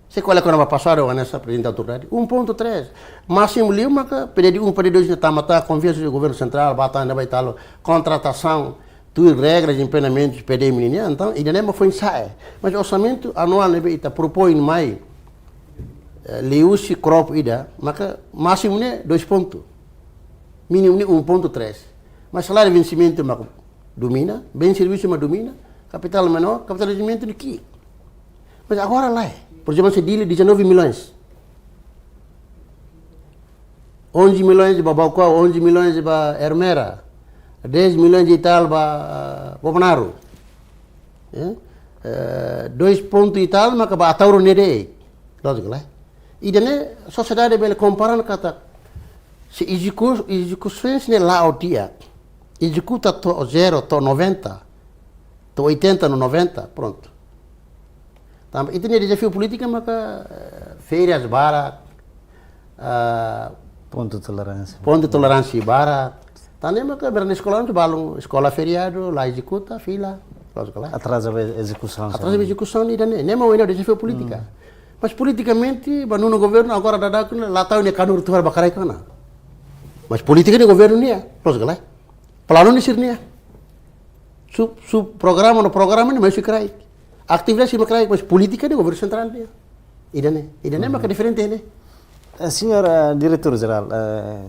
Se ko'alia kona-ba pasadu, hanesan prezidente autoridade, um ponto três. Másimu liu maka PDD um, PDD dois ne'e tama tiha konfiansa husi governu sentrál, ba tan ne'ebá ita halo kontratasaun tuir regras, empenhamentus, PDM nian, entaun, ida-ne'e mak foin sa'e. Mas orsamentu anuál ne'ebé ita propoin mai, eh, liuhusi CROP ida, maka másimu ne'e dois ponto. Mínimu ne'e um ponto três. Mas saláriu vensimentu mak domina, bens servisus mak domina, kapitál menór, kapitál investimentu ne'e ki'ik. Mas agora lae. Por ezemplu, se Dili dezanove milhões. Onze milhões ba Baucau, onze milhões ba Ermera, dez milhões e tal ba, eh, Bobonaro. Eh? Eh, dois ponto e tal maka ba Ataúro ne'e de'it. Lójiku lae. Ida-ne'e sosiedade bele kompara katak se ezeku-, ezekusaun ne'e la'o di'ak. Ezekuta to'o zero, to'o noventa, to'o oitenta no noventa, prontu. Tanba ita-nia dezafiu polítika maka, eh, férias barak, ah, pontu toleránsia. Pontu toleránsia barak. Tan ne'e maka berani eskola tu balun, eskola feriadu, la ezekuta, fila, lójiku lae. Atraza be ezekusaun. Atraza be ezekusaun ida-ne'e. Ne'e mak ohin dezafiu polítika. Hmm. Mas politikamente, ba nonu governu agora daudaun ne'e la tau ne'e kanuru tuar ba kraik ona. Mas polítika ne'e governu nian, lójiku lae. Planu ne'e sira-nian. Su, su programa no programa ne'e mai husi kraik. Atividade husi kraik, mas polítika ne'e governu sentrál nian. Ida-ne'e, ida-ne'e maka diferente ne'e. Eh, señór, eh, diretór jerál, eh,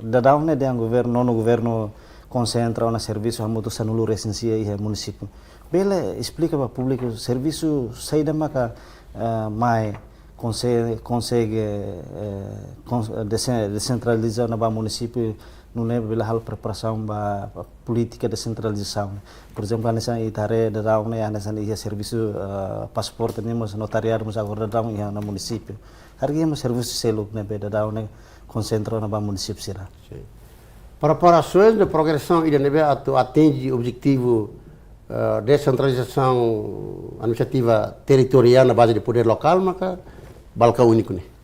daudaun ne'e dehan governu, nonu governu konsentra ona servisu hamutuk sanulu-resin-sia iha munisípiu. Bele esplika ba públiku servisu saida maka, eh, mai konse-, konsege, eh, kons-, dese-, desentraliza ona ba munisípiu nune'e bele halo preparasaun ba, ba polítika desentralizasaun. Por ezemplu, hanesan ita haree daudaun ne'e, hanesan iha servisu, eh, pasaporte ne'e mós, notariadu mós agora daudaun iha ona munisípiu. Haree iha mós servisu seluk ne'ebé daudaun ne'e konsentra ona ba munisípiu sira. Sin. Preparasaun no progresaun ida ne'ebé atu atinje objetivu, eh, desentralizasaun administrativa territoriál na baze de podér lokál maka balkaun úniku ne'e.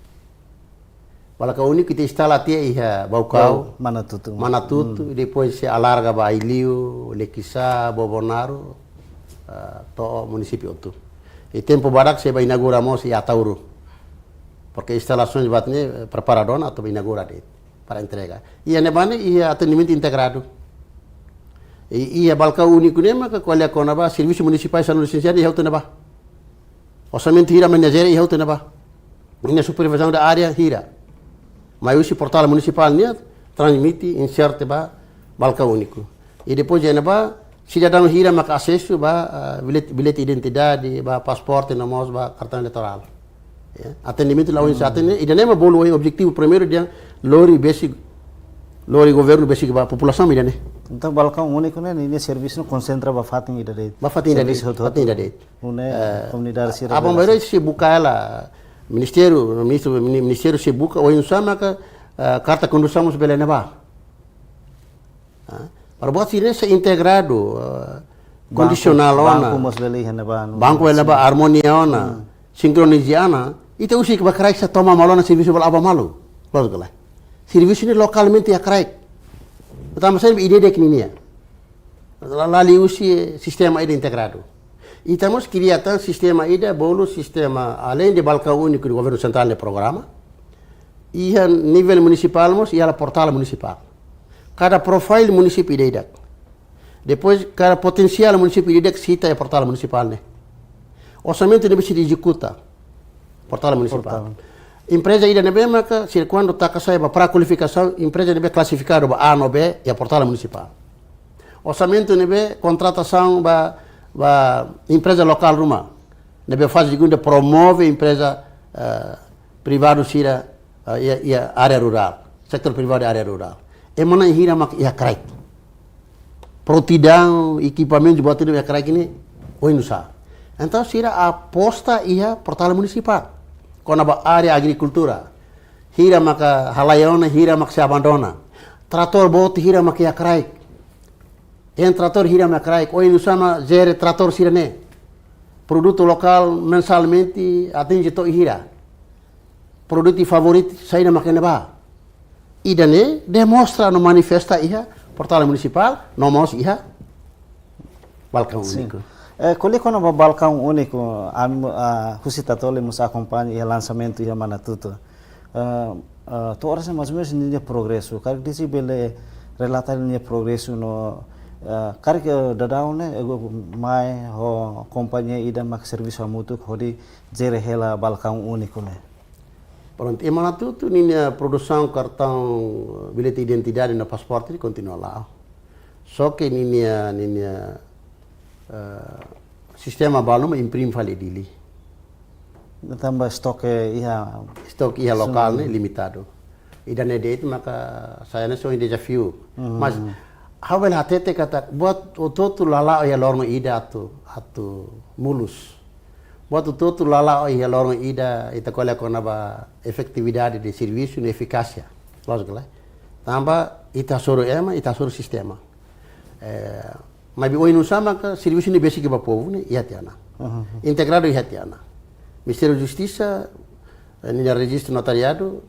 Balkaun úniku ita instala tiha iha Baucau, Bau, Manatutu. Manatutu, hmm, i depois sei alarga ba Aileu, Lekisá, Bobonaro, ah, to'o munisípiu hotu. I tempu badak sei bá inaugura mós iha Ataúro. Porke instalasaun buat ne'e, eh, preparadu ona atu bá inaugura de'it para entrega. Iha ne'ebá ne'e iha atendimentu integradu. I, iha balkaun úniku ne'e maka ko'alia kona-ba servisu munisipál sanulu-resin-sia iha hotu ne'ebá. Orsamentu hira mak nia jere iha hotu ne'ebá. Ninia supervizaun da área hira. Mai husi portál munisipál nian transmite, inserte ba balkaun úniku. I depois iha ne'ebá sidadaun hira maka asesu ba, ah, billete, billete identidade, ba pasaporte no mós ba kartaun eleitorál. Ya, atendimentu la oinsá, hmm, atende, ida-ne'e mak bolu ohin objetivu primeiru dehan lori besik, lori governu besik ba populasaun ida-ne'e. Entaun balkaun úniku ne'e, ninia servisu ne'e konsentra ba fatin ida de'it. Ba fatin ida de'it, servisu hotu-hotu. Fatin ida de'it. Nune'e, eh, komunidade sira aban-bainrua sei buka hela, ministériu, ministru, mini-, ministériu sei buka, oinsá maka, eh, karta kondusaun mós bele iha ne'ebá. Ah, para buat sira-ne'e sei integradu, eh, banku, kondisionál ona. Banku mós bele iha ne'ebá, no, banku bele iha ne'ebá, sin, armonia ona, hmm, sinkroniza ona. Ita husik ba kraik sei toma malu ona servisu bele aban malu. Lójiku lae. Servisu ne'e lokalmente iha kraik. Pertama saida ida-idak ninian. La, la liuhusi sistema ida integradu. Ita mós kria tan sistema ida, bolu sistema, além de balkaun úniku de governu sentrál nia programa, iha nivel munisipál mós iha hela portál munisipál. Kada profile munisípiu ida-idak. Depois, kada potensiál munisípiu ida-idak sita iha portál munisipál ne'e. Orsamentu ne'ebé sei ezekuta, portál munisipál. Portál. Empreza ida ne'ebé maka, sira kuandu taka sai ba pré-kualifikasaun, empreza ne'ebé klasifikadu ba A no B, iha portál munisipál. Orsamentu ne'ebé kontratasaun ba, ba empreza lokál ruma. Ne'ebé faze segunda promove empreza, eh, privadu sira, eh, iha, iha área rurál, setór privadu área rurál. Ema na'in hira mak iha kraik. Prontidaun, ekipamentu buat ida iha kraik ne'e, oinsá. Entaun sira aposta iha portál munisipál. Kona-ba área agrikultura. Hira maka halai ona, hira maka sei abandona. Tratór boot hira maka iha kraik. Hein tratór hira mak kraik, oinsá mak jere tratór sira-ne'e. Produtu lokál mensalmente atinje to'o hira. Produtu favoritu saida mak ne'ebá. Ida-ne'e demonstra no manifesta iha portál munisipál, no mós iha balkaun Sin. Úniku. Eh, ko'alia kona-ba balkaun úniku, ami, ah, husi Tatoli mós akompaña iha lansamentu iha Manatuto. Eh, eh, to'o oras ne'e mais ou menus ninia progresu. Karik Dizzy bele relata ninia progresu no, eh, karik daudaun ne'e, eh, mai ho kompañia ida mak servisu hamutuk hodi jere hela balkaun úniku ne'e. Prontu, iha Manatuto ninia produsaun kartaun, eh, billete identidade no pasaporte kontinua la'o. Só ke ninia, ninia, eh, sistema balu mak imprime fali Dili. Tanba estoke iha Estoke iha lokál ne'e limitadu. Ida-ne'e de'it maka sai hanesan dezafiu. Mas ha'u bele hatete katak buat hotu-hotu la la'o iha loron ida atu, atu mulus. Buat hotu-hotu la la'o iha loron ida, ita ko'alia kona-ba efetividade de servisu no efikásia. Lójiku, eh? Tanba ita hasoru ema, ita hasoru sistema. Eh, maibé oinsá maka servisu ne'e besik ba povu ne'e iha tiha ona. Integradu iha tiha ona. Ministériu Justisa, eh, ninia rejista notariadu,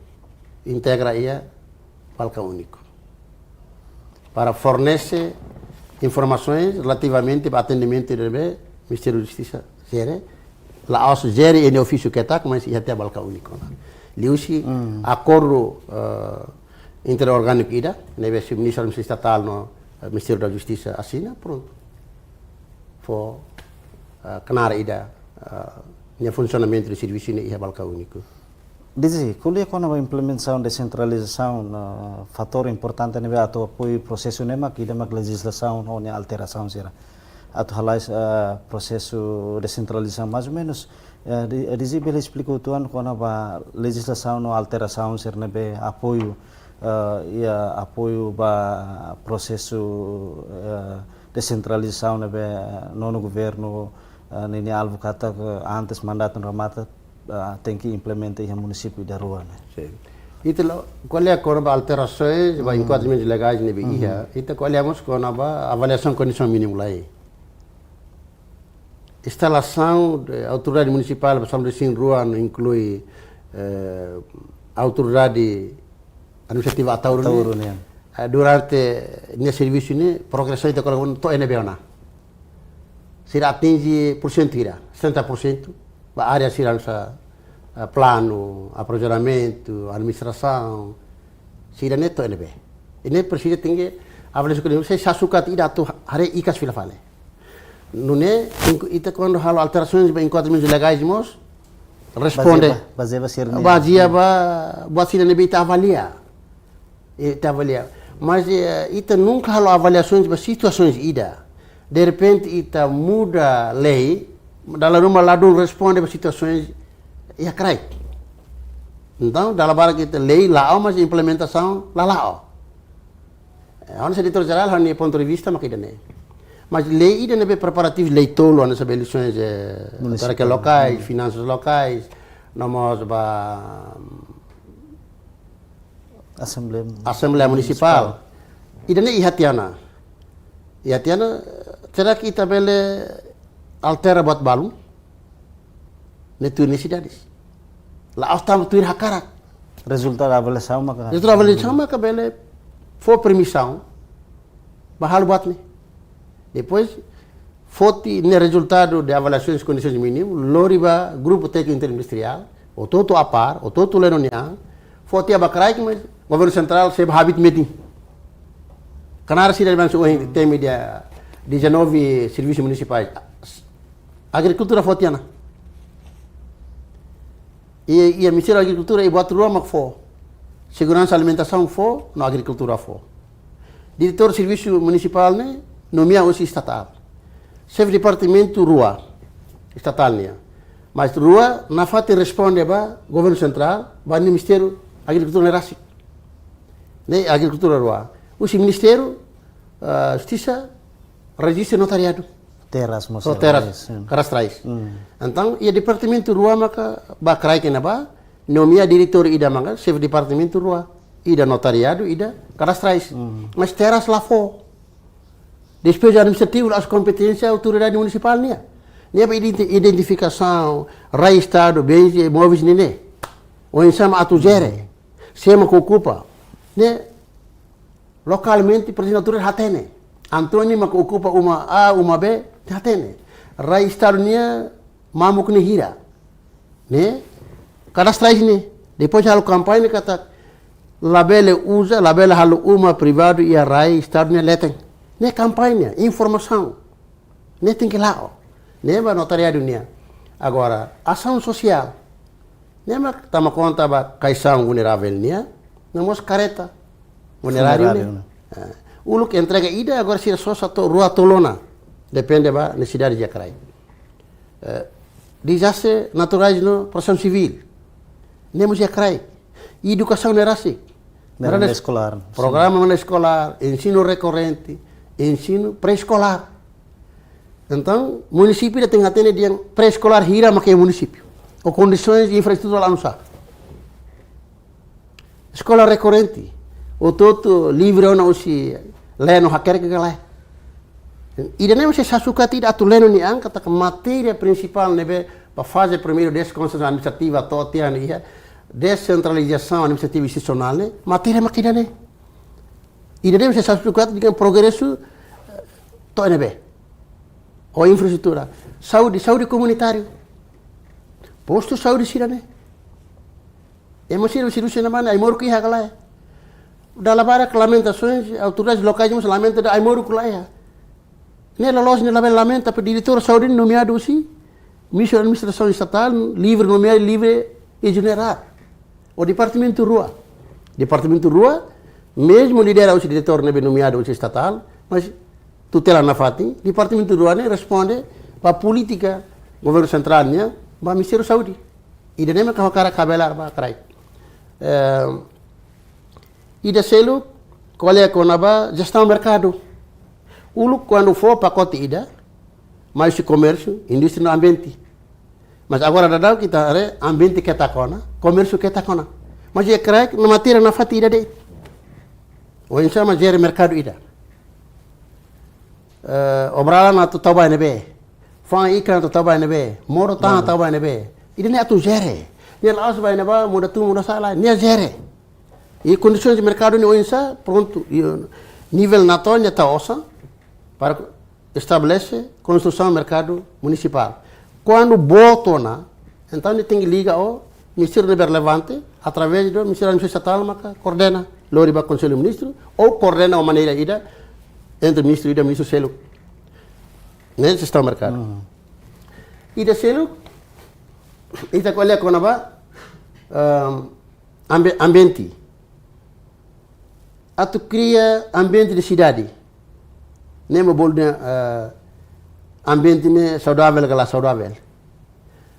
integra iha balkaun úniku. Para fornese informasaun relativamente ba atendimentu ne'ebé Ministériu Justisa jere, la'ós jere iha nia ofísiu ketak, mas iha tiha balkaun úniku. Liuhusi akordu, eh, interorgániku ida, ne'ebé Ministériu Estatál no, eh, Ministériu Justisa asina, prontu. Fó, eh, knaar ida, eh, nia funsionamentu de servisu ne'e iha balkaun úniku. Dizzy, ko'alia kona-ba implementasaun desentralizasaun, eh, fatór importante ne'ebé atu apoiu prosesu ne'e mak ida mak lejizlasaun ho nia alterasaun sira. Atu hala'o, eh, prosesu desentralizasaun mais ou menus, eh, Di-, eh, Dizzy bele esplika uitoan kona-ba lejizlasaun no alterasaun sira ne'ebé apoiu, eh, iha apoiu ba prosesu, eh, desentralizasaun ne'ebé nonu governu, eh, ninia alvu katak antes mandatu remata, ah, tenke implementa iha munisípiu ida rua ne'e. Sin. Ita la ko'alia kona-ba alterasaun ba enkuadramentus legais ne'ebé iha, ita ko'alia mós kona-ba avaliasaun kondisaun mínimu lei. Instalasaun de autoridade munisipál ba São Luís rua no inklui, eh, autoridade administrativa Ataúro ne'e. Ataúro ne'e. Eh, durante nia servisu ne'e progresaun ita ko'alia to'o ne'ebé ona. Sira atinje porsentu hira, setenta por cento, ba área sira hanesan, eh, planu, aprovizionamentu, administrasaun, sira-ne'e to'o ne'ebé. Ida-ne'e presiza tenke avaliasaun, se sa suka ida atu haree ikas fila fali. Nune'e, ita kuandu halo alterasaun ba enkuadramentus legais mós, responde. Bazeia ba, bazeia ba sira-nia. Bazeia ba, buat sira ne'ebé ita avalia. Ita avalia. Mas, eh, ita nunka halo avaliasaun ba situasaun ida. De repente, ita muda lei, dala ruma ladún responde ba situasaun iha kraik. Entaun, dala barak ita lei la'o, mas implementasaun la la'o. Eh, hanesan Diretór Jerál, ha'u-nia pontu de vista mak ida-ne'e. Mas lei ida ne'ebé preparativu, lei tolu, hanesan ba eleisoens, eh, munisipál, autoridade lokais, finansas lokais, no mós ba, mm, Asembleia Asembleia Munisipál. Munisipál. Ida-ne'e iha tiha ona. Iha tiha ona, será que ita bele altera buat balu? Ne'e tuir nesesidades. La'ós tanba tuir hakarak. Rezultadu avaliasaun maka. Rezultadu avaliasaun maka bele fó permisaun ba halo buat ne'e. Depois, foti ne'e rezultadu de avaliasaun kondisaun mínimu, lori ba grupu tékniku interindustriál, hotu-hotu APAR, hotu-hotu leno nian, foti ba kraik, mas governu sentrál sei ba habit metin. Knaar sira bansu ohin temi dia dezanove servisu munisipais. Agrikultura foti tiha ona. I, i Ministériu Agrikultura i buat rua mak fó. Seguransa alimentasaun fó, no agrikultura fó. Diretór Servisu Munisipál ne'e, Nomeia husi estatál. Xefe departamentu rua, estatál nian. Mas rua nafatin responde ba governu sentrál, ba Ministériu Agrikultura ne'e rasik. Ne'e agrikultura rua. Husi Ministériu, ah, Justisa, rejista notariadu. Terras, mós. Só terras, terras, sim. Kadastrais. Hmm. Entaun, iha departamentu rua maka ba kraik ne'ebá, nomeia diretór ida maka, xefe departamentu rua. Ida notariadu, ida kadastrais. Hmm. Mas terras la fó. Despeju administrativu la'ós kompeténsia autoridade munisipál nian. Ne'ebé identi-, identifikasaun, rai estadu, bens e imóveis ne'e ne'e. Oinsá mak atu jere. Sé mak okupa. Ne'e lokalmente, por ezemplu, autoridade hatene. António mak okupa uma A, uma B, hatene. Rai estadu nian mamuk ne'e hira. Ne'e kadastrais ne'e. Depois halo kampaña katak labele uza, labele halo uma privadu iha rai estadu nia leten. Ne'e kampaña, informasaun. Ne'e tenke la'o. Ne'e ba notariadu nian. Agora, asaun sosiál. Ne'e mak toma konta ba kaixaun vulneravel nian, no mós karreta funeráriu. Funeráriu, ne'e. Ne'e. Ah, uluk entrega ida, agora sira sosa to'o rua to'o lima. Depende ba nesesidade iha kraik. Eh, dezastre naturais no protesaun sivíl. Ne'e mós iha kraik. Edukasaun ne'e rasik. Merenda eskolár, sim. Programa merenda eskolár, ensinu rekorrente, ensinu pré-eskolár. Entaun, munisípiu ida tenke hatene dehan pré-eskolár hira mak iha munisípiu. Ho kondisoens infraestrutura oinsá. Eskola rekorrente. Hotu-hotu livre ona husi leno hakerek ka lae. Ida-ne'e mós sei sukat ida atu leno nia an katak matéria prinsipál ne'ebé ba faze primeiru deskonsentrasaun administrativa to'o tiha ona iha desentralizasaun administrativa institusionál ne'e, matéria mak ida-ne'e. Ida-ne'e mós sei sukat ida progresu, eh, to'o ne'ebé. Ho infraestrutura. Saúde, saúde komunitáriu. Postu saúde sira-ne'e. Ema sira husi Rúsia ne'e mane, ai-moruk iha ka lae. Dala barak lamentasoens, autoridades lokais mós lamenta dehan ai-moruk la iha. Ne'e loloos ne'e labele lamenta, tanba diretór saúde nomeadu husi Ministériu Administrasaun Estatál, livre nomeadu, livre exoneradu. Ho departamentu rua. Departamentu rua, mezmu lidera husi diretór ne'ebé nomeadu husi estatál, mas tutela nafatin, departamentu rua ne'e responde ba polítika governu sentrál nian, ba Ministériu Saúde. Ida-ne'e mak ha'u hakarak kabelar ba kraik. Eh, ida seluk, ko'alia kona-ba jestaun merkadu. Uluk kuandu fó pakote ida, mai husi komérsiu, indústria no ambiente. Mas agora daudaun ita haree, ambiente ketak ona, komérsiu ketak ona. Mas iha kraik, no matéria nafatin ida de'it. Oinsá mak jere merkadu ida. Eh, obra-laran atu tau ba ne'ebé. Fa'an ikan atu tau ba ne'ebé. Modo tahan atu tau ba ne'ebé. Ida-ne'e atu jere. Nia la'ós ba ne'ebá, muda tun, muda sa'e lae. Nia jere. I kondisoens de merkadu ne'e oinsá, prontu, i nivel nasionál nia tau osan para estabelese konstrusaun merkadu munisipál. Kuandu boot ona, entaun nia tenke liga ho ministériu ne'ebé relevante, através do Ministériu Administrasaun Estatál maka koordena, lori ba Konsellu Ministru, ou koordena ho maneira ida entre ministru ida, ministru seluk. Ne'e jestaun merkadu. Hmm. Ida seluk, ita ko'alia kona-ba, ehm, ambi-, ambiente. Atu kria ambiente de sidade. Ne'e mak bolu dehan, eh, ambiente ne'e saudavel ka la saudavel.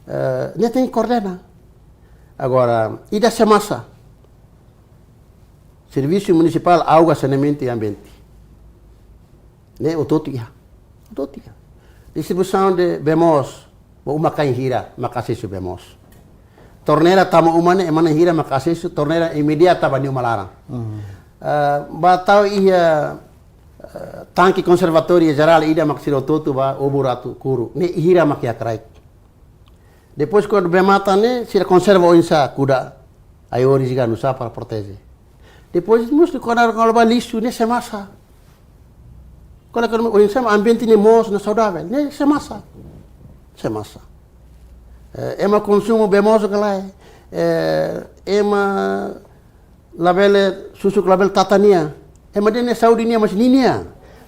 Eh, nia tenke koordena. Agora, ida SEMASA. Servisu Munisipál Água, Saneamentu i Ambiente. Ne'e hotu-hotu iha. Hotu-hotu iha. Distribuisaun de bee moos, ba uma-kain hira mak asesu bee moos. Torneira tama uma ne'e, ema na'in hira mak asesu torneira imediata ba nia uma laran. Hmm. Eh, ba tau iha, eh, tanke konservatóriu jerál ida mak sira hotu-hotu ba obra atu kuru. Ne'e hira mak iha kraik. Depois, kuandu bee matan ne'e, sira konserva oinsá, kuda ai-horis ka nusá para proteje. Depois, mós kona-ba lixu ne'e SEMASA. Kona-ba oinsá ambiente ne'e moos no saudavel, ne'e SEMASA. SEMASA. Eh, ema konsumu bee moos ka lae, eh, ema labele, susuk labele tata nia. Ema dehan ne'e saúde nia, mas ninia.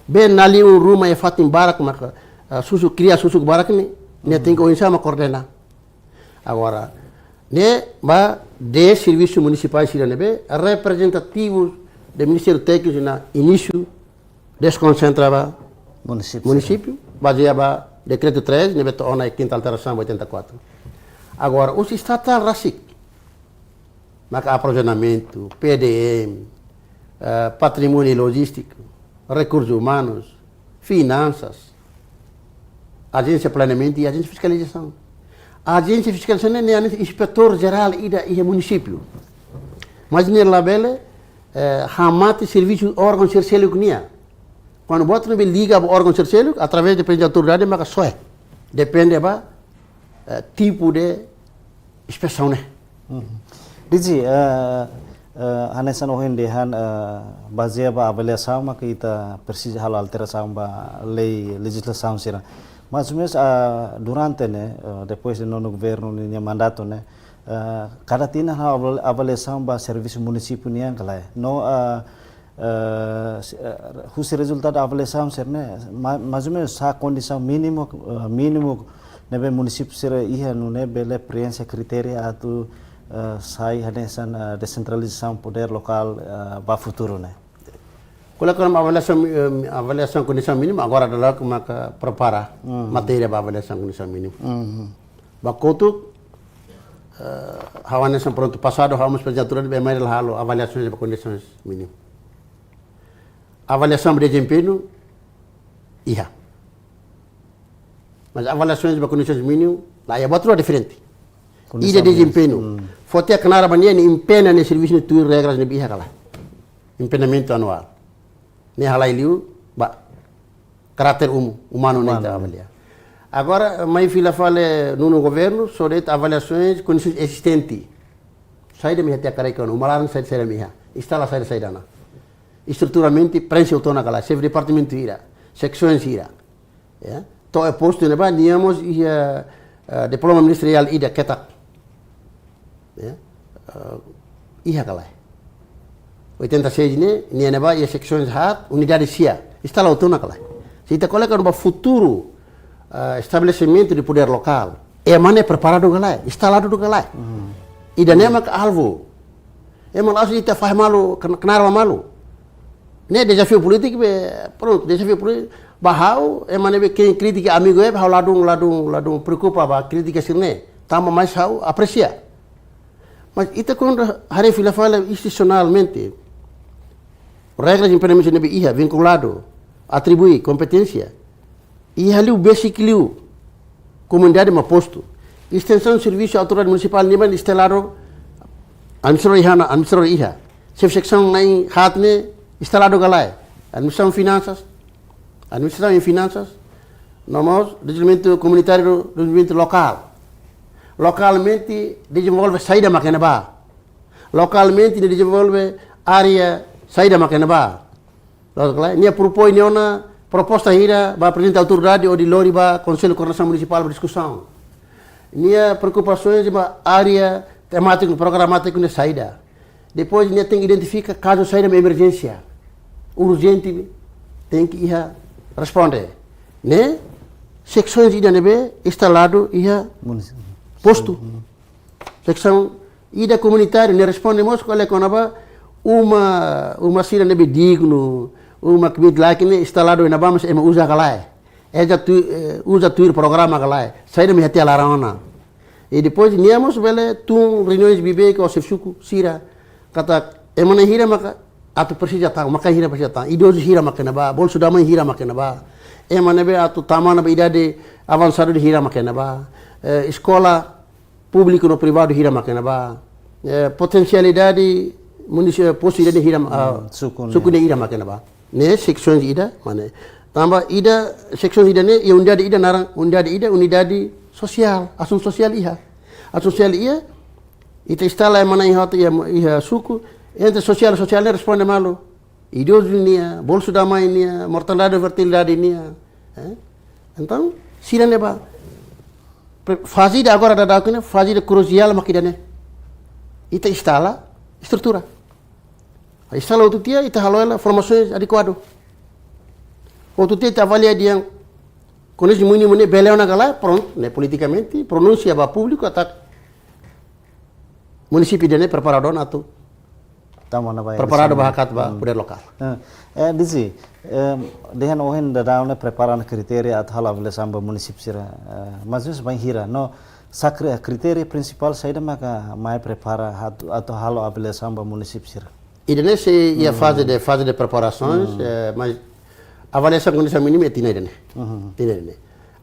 Bee na'in-lima ruma iha fatin barak maka, ah, susuk, kria susuk barak ne'e, nia tenke oinsá mak koordena. Agora, ne'e ba dez servisu munisipál sira ne'ebé reprezentativu de Ministériu Tékniku na inísiu deskonsentra ba Munisípiu. Munisípiu, bazeia ba Dekretu três, ne'ebé to'o ona iha kinta alterasaun ba oitenta e quatro. Agora, husi estatal rasik, maka aprovizionamentu, P D M, eh, patrimóniu lojístiku, rekursus umanus, finansas, ajénsia planeamentu i ajénsia fiskalizasaun. Ajénsia fiskalizasaun ne'e, ne'e inspetór jerál ida iha munisípiu. Mas ne'e labele, eh, hamate servisu órgaun sira seluk nian. Kuandu buat ne'ebé liga ba órgaun sira seluk, através de prezidente autoridade, maka soe. Depende ba, eh, tipu de inspesaun ne'e. Mhm. D G, eh, eh, hanesan ohin dehan, eh, bazeia ba avaliasaun maka ita presiza halo alterasaun ba lei, lejizlasaun sira. Mas mezmu, eh, durante ne'e, eh, depois de nonu governu ninia mandatu ne'e, eh, kada tinan halo aval-, avaliasaun ba servisu munisípiu nian ka lae. No, eh, eh, se-, eh, husi rezultadu avaliasaun sira-ne'e, ma-, mais ou menos sá kondisaun mínimu, eh, mínimu ne'ebé munisípiu sira iha nune'e bele preenxe kritéria atu, eh, sai hanesan, eh, desentralizasaun podér lokál, eh, ba futuru ne'e. Kona-ba avaliasaun, eh, avaliasaun kondisaun mínimu, agora daudaun maka prepara Hmm. matéria ba avaliasaun kondisaun mínimu. Mhm. Ba kotuk, eh, ha'u hanesan prontu pasadu, ha'u mós prezidente autoridade, bem, mais halo avaliasaun ba kondisaun mínimu. Avaliasaun ba dezempeñu, iha. Mas avaliasaun ba kondisaun mínimu, la iha, buat rua diferente. Kondisaun Ida mínimu. Dezempeñu. Hmm. Fó tiha knaar ba nia, nia empeñu nia servisu ne'e tuir regras ne'ebé iha ka lae. Empeñamentu anuál. Ne'e halai liu ba karáter um-, umanu ne'e Umanu. Ita avalia. Agora, mai fila fali nonu governu, só de'it avaliasaun kondisaun ezistente. Saida mak iha tiha kareka ona, uma laran saida, saida mak iha. Estala saida, saida ona. Estruturalmente, preenxe hotu ona ka lae, xefe departamentu hira, seksaun hira. Ya. To'o iha postu ne'ebá, nia mós iha, eh, diploma ministeriál ida ketak. Ya. Eh, iha ka lae. Oitenta e seis ne'e, nia ne'ebá iha seksaun haat, unidade sia. Estala hotu ona ka lae. Se ita ko'alia kona-ba futuru, eh, estabelesimentu de podér lokál. Ema ne'e preparadu ka lae, instaladu ka lae. Hmm. Ida-ne'e maka alvu. Ema la'ós ita fahe malu, kn-, knaar ba malu. Ne'e dezafiu polítiku be, prontu, dezafiu polítiku. Ba ha'u, ema ne'ebé kritika amigu ne'e, ha'u ladún, ladún, ladún preokupa ba krítika sira-ne'e. Tanba mais ha'u apresia. Mas ita kuandu haree fila fali institusionalmente, regras implementu ne'ebé iha, vinkuladu, atribui, kompeténsia. Iha liu besik liu komunidade mak postu. Estensaun servisu autoridade munisipál nian mak instaladu, administradór iha ona, administradór iha. Xefe seksaun na'in haat ne'e instaladu ka lae. Administrasaun finansas, administrasaun em finansas, no mós dezenvolvimentu komunitáriu, dezenvolvimentu lokál. Lokalmente dezenvolve saida mak iha ne'ebá. Lokalmente nia dezenvolve área saida mak iha ne'ebá. Loos ka lae, nia propoin nia ona proposta hira ba prezidente autoridade hodi lori ba Konsellu Koordenasaun Munisipál ba diskusaun. Nia preokupasaun ba área temátiku, programátiku ne'e saida. Depois nia tenke identifika kazu saida mak emerjénsia, urjente, tenke iha responde. Ne'e seksaun ida ne'ebé instaladu iha Munis-, postu. Mhm. Seksaun ida komunitáriu, nia responde mós ko'alia kona-ba uma, uma sira ne'ebé dignu, uma kbiit-laek ne'e instaladu iha ne'ebá, mas ema uza ka lae. Ema uza tu-, eh, uza tuir programa ka lae. Saida mak iha tiha laran ona. I depois nia mós bele tun reuniões bibeik ho xefe suku sira. Katak ema ne'e hira maka atu presiza tan, maka hira presiza tan. Idozu hira mak iha ne'ebá, bolsu da mãe hira mak iha ne'ebá. Ema ne'ebé atu tama ona ba idade avansadu hira mak iha ne'ebá. Eh, eskola públiku no privadu hira mak iha ne'ebá. Eh, potensialidade munisi-, postu ida-ne'e hira, ah, Hmm, suku ne'e. Suku ne'e hira mak iha ne'ebá. Ne'e seksaun ida, mane. Tanba ida, seksaun ida-ne'e, iha unidade ida naran, unidade ida, unidade sosiál, asuntu sosiál iha. Asuntu sosiál iha, ita instala ema na'in haat iha, iha suku, entre sosiál, sosiál ne'e responde malu. Idozu nian, bolsu da mãe nian, mortalidade, fertilidade nian. Eh? Entaun, sira ne'ebá. Pre-, faze ida agora daudauk ne'e, faze ida krusiál mak ida-ne'e. Ita instala estrutura. Instala hotu tiha, ita halo hela formasaun adekuadu. Hotu tiha ita avalia dehan kondisaun mínimu ne'e bele ona ka lae, prontu, ne'e politikamente, pronunsia ba públiku katak munisípiu ida-ne'e preparadu ona atu Tama ona ba preparadu eleisaun ba hakat ba poder lokál. Eh, eh, Dizzy, eh, dehan ohin daudaun ne'e prepara ona kritéria atu halo avaliasaun ba munisípiu sira, eh, mas bainhira no sakre kritéria prinsipál saida maka mai prepara atu, atu halo avaliasaun ba munisípiu sira. Ida-ne'e sei iha faze de, faze de preparasaun, eh, mas avaliasaun kondisaun mínima iha tinan ida-ne'e. Tinan ida-ne'e.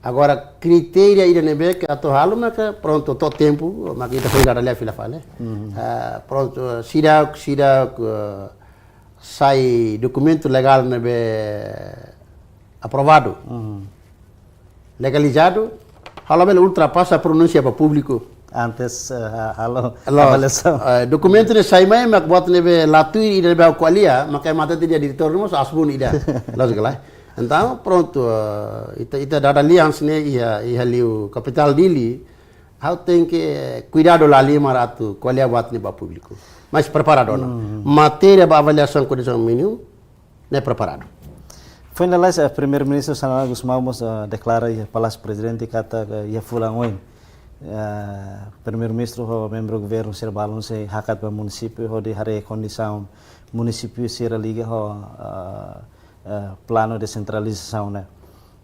Agora, kritéria ida ne'ebé ke atu halo maka prontu, to'o tempu maka ita foin dada lia fila fali. Ah, prontu, sira, sira, eh, sai dokumentu legál ne'ebé aprovadu, legalizadu, halo bele ultrapasa pronúnsia ba públiku. Antes, eh, halo, loos, avaliasaun. Eh, dokumentu ne'e sai mai mak buat ne'ebé la tuir ida ne'ebé ha'u ko'alia, maka ema hatete diretór ne'e mós asbun ida. Loos ka lae? Entaun, prontu, eh, ita, ita dada lia hanesan ne'e iha, iha liu kapitál Dili, ha'u tenke kuidadu la halimar atu ko'alia buat ne'e ba públiku. Mas preparadu ona. Matéria ba avaliasaun kondisaun mínima, ne'e preparadu. Foin lalais, eh, Primeiru-Ministru Xanana Gusmão mós, eh, deklara iha Palásiu Prezidente katak, eh, iha fulan oin, eh, Primeiru-Ministru ho membru governu sira balun sei hakat ba munisípiu hodi haree kondisaun munisípiu sira liga ho, eh, eh, planu desentralizasaun ne'e.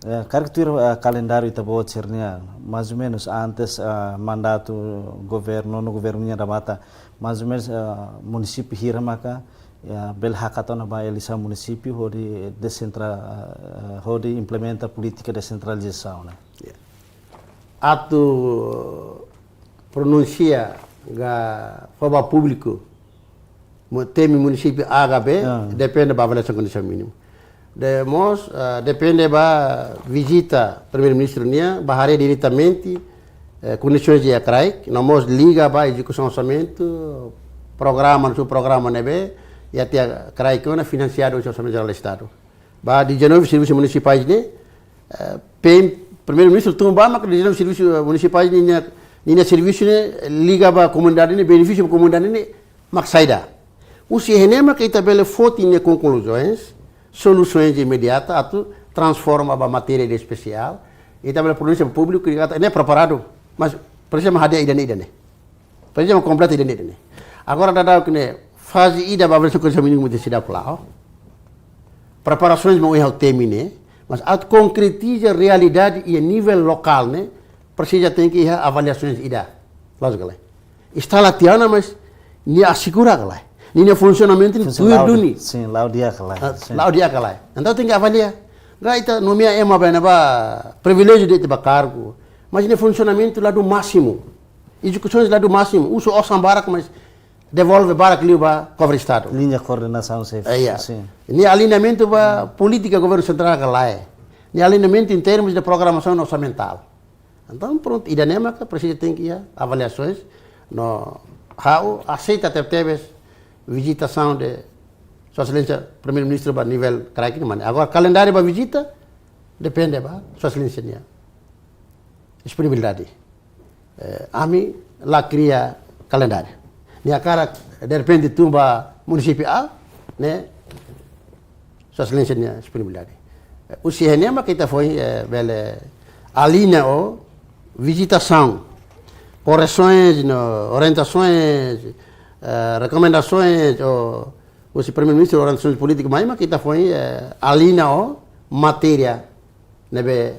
Eh, karik tuir, eh, kalendáriu ita-boot sira-nian, mais ou menus antes, eh, mandatu governu, no governu nian remata, mais ou menus, eh, munisípiu hira maka, eh, bele hakat ona ba eleisaun munisípiu hodi desentra-, eh, hodi implementa polítika desentralizasaun ne'e. Ya. Atu pronunsia ka fó ba públiku, mu-, temi munisípiu A ka B, ah, depende ba avaliasaun kondisaun mínima. De mós, ah, depende ba vizita Primeiru-Ministru nian, ba haree diretamente, eh, kondisoens iha kraik, no mós liga ba ezekusaun orsamentu, programa, no programa ne'ebé iha tiha kraik ona finansiadu husi Orsamentu Jerál Estadu. Ba dezanove servisu munisipais ne'e, eh, P M, Primeiru-Ministru tun ba maka dezanove servisu munisipais ne'e ninia, ninia servisu ne'e liga ba komunidade ne'e, benefísiu ba komunidade ne'e mak saida. Husi ne'e maka ita bele foti nia konkluzoens, solusoens imediata atu transforma ba matéria ida espesiál. Ita bele pronunsia ba públiku katak ne'e preparadu, mas presiza mak hadi'a ida-ne'e, ida-ne'e. Presiza mak kompleta ida-ne'e, ida-ne'e. Agora daudaun ne'e faze ida ba avaliasaun kondisaun mínima mak seidauk la'o. Preparasoens mak ohin ha'u temi ne'e, mas atu konkretiza realidade iha nivel lokál ne'e, presiza tenke iha avaliasoens ida. Loos ka lae? Instala tiha ona, mas nia asegura ka lae? Ninia funsionamentu ne'e tuir duni. Sin, la'o di'ak ka lae? Ah, sin, la'o di'ak ka lae? Entaun tenke avalia. Ka ita nomeia ema ba ne'ebá priviléjiu de'it ba kargu, mas nia funsionamentu la dún másimu. Ezekusoens la dún másimu. Uza osan barak, mas devolve barak liu ba kofre Estadu. Liña koordenasaun sei, eh, ya, sin. Nia aliñamentu ba polítika governu sentrál ka lae? Nia aliñamentu em termos de programasaun orsamentál. Entaun, prontu, ida-ne'e maka presiza tenke iha avaliasoens, no ha'u aseita tebetebes vizitasaun de Sua Exelénsia Primeiru-Ministru ba nivel kraik ne'e mane. Agora, kalendáriu ba vizita depende ba Sua Exelénsia nia disponibilidade. Eh, ami la kria kalendáriu. Nia hakarak derrepente tun ba munisípiu A, ne'e Sua Exelénsia nia disponibilidade. Eh, husi ne'e maka ita foin, eh, bele aliña ho vizitasaun, korresoens no orientasoens, eh, rekomendasoens, ho husi Primeiru-Ministru, orientasoens polítiku mai maka ita foin, eh, aliña ho matéria ne'ebé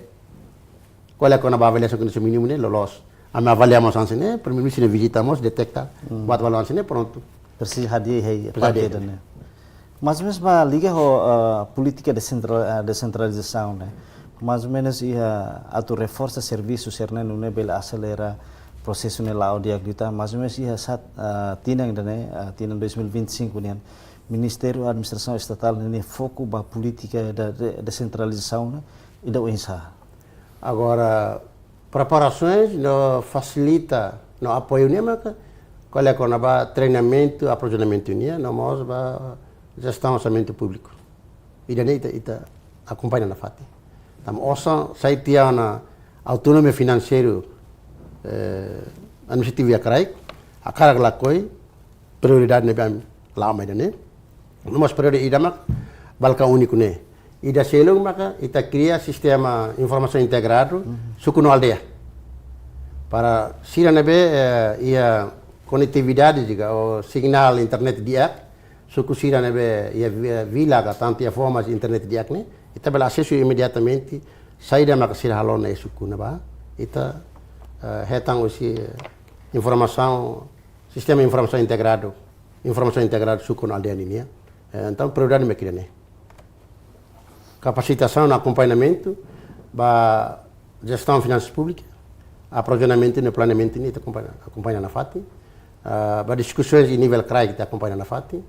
ko'alia kona-ba avaliasaun kondisaun mínima ne'e loloos. Ami avalia mós hanesan ne'e, Primeiru-Ministru nia vizita mós deteta buat balu hanesan ne'e, prontu. Presiza hadi'a iha parte ida-ne'e. Mais ou menus ba liga ho, eh, polítika desentra-, eh, desentralizasaun ne'e. Mais ou menus iha atu reforsa servisu sira-ne'e nune'e bele aselera prosesu ne'e la'o di'ak liután. Mais ou menus iha sat-, eh, tinan ida-ne'e, eh, tinan dois mil e vinte e cinco nian, Ministériu Administrasaun Estatál ne'e foku ba polítika de, de, desentralizasaun ne'e, ida oinsá? Agora, preparasoens no fasilita no apoiu ne'e maka ko'alia kona-ba treinamentu, aprovizionamentu nian, no mós ba jestaun orsamentu públiku. Ida-ne'e ita, ita akompaña nafatin. Tanba osan sai tiha ona autonomia finanseiru, eh, administrativu iha kraik, hakarak lakohi, prioridade ne'ebé ami la'o mai ida-ne'e. No mós prioridade ida mak balkon úniku ne'e. Ida seluk maka ita kria sistema informasaun integradu, suku no aldeia. Para sira ne'ebé, eh, iha konetividade diga, ou sinál internet di'ak, suku sira ne'ebé iha vi-, vila ka tantu iha foho mós internet di'ak ne'e, ita bele asesu imediatamente saida maka sira halo ona iha suku ne'ebá. Ita, eh, hetan husi, eh, informasaun, sistema informasaun integradu, informasaun integradu suku no aldeia ninian. Eh, entaun prioridade mak ida-ne'e. Kapasitasaun no akompañamentu ba jestaun finansas públikas, aprovizionamentu no planeamentu nian ita akompaña, akompaña nafatin. Ah, ba diskusoens iha nivel kraik ita akompaña nafatin.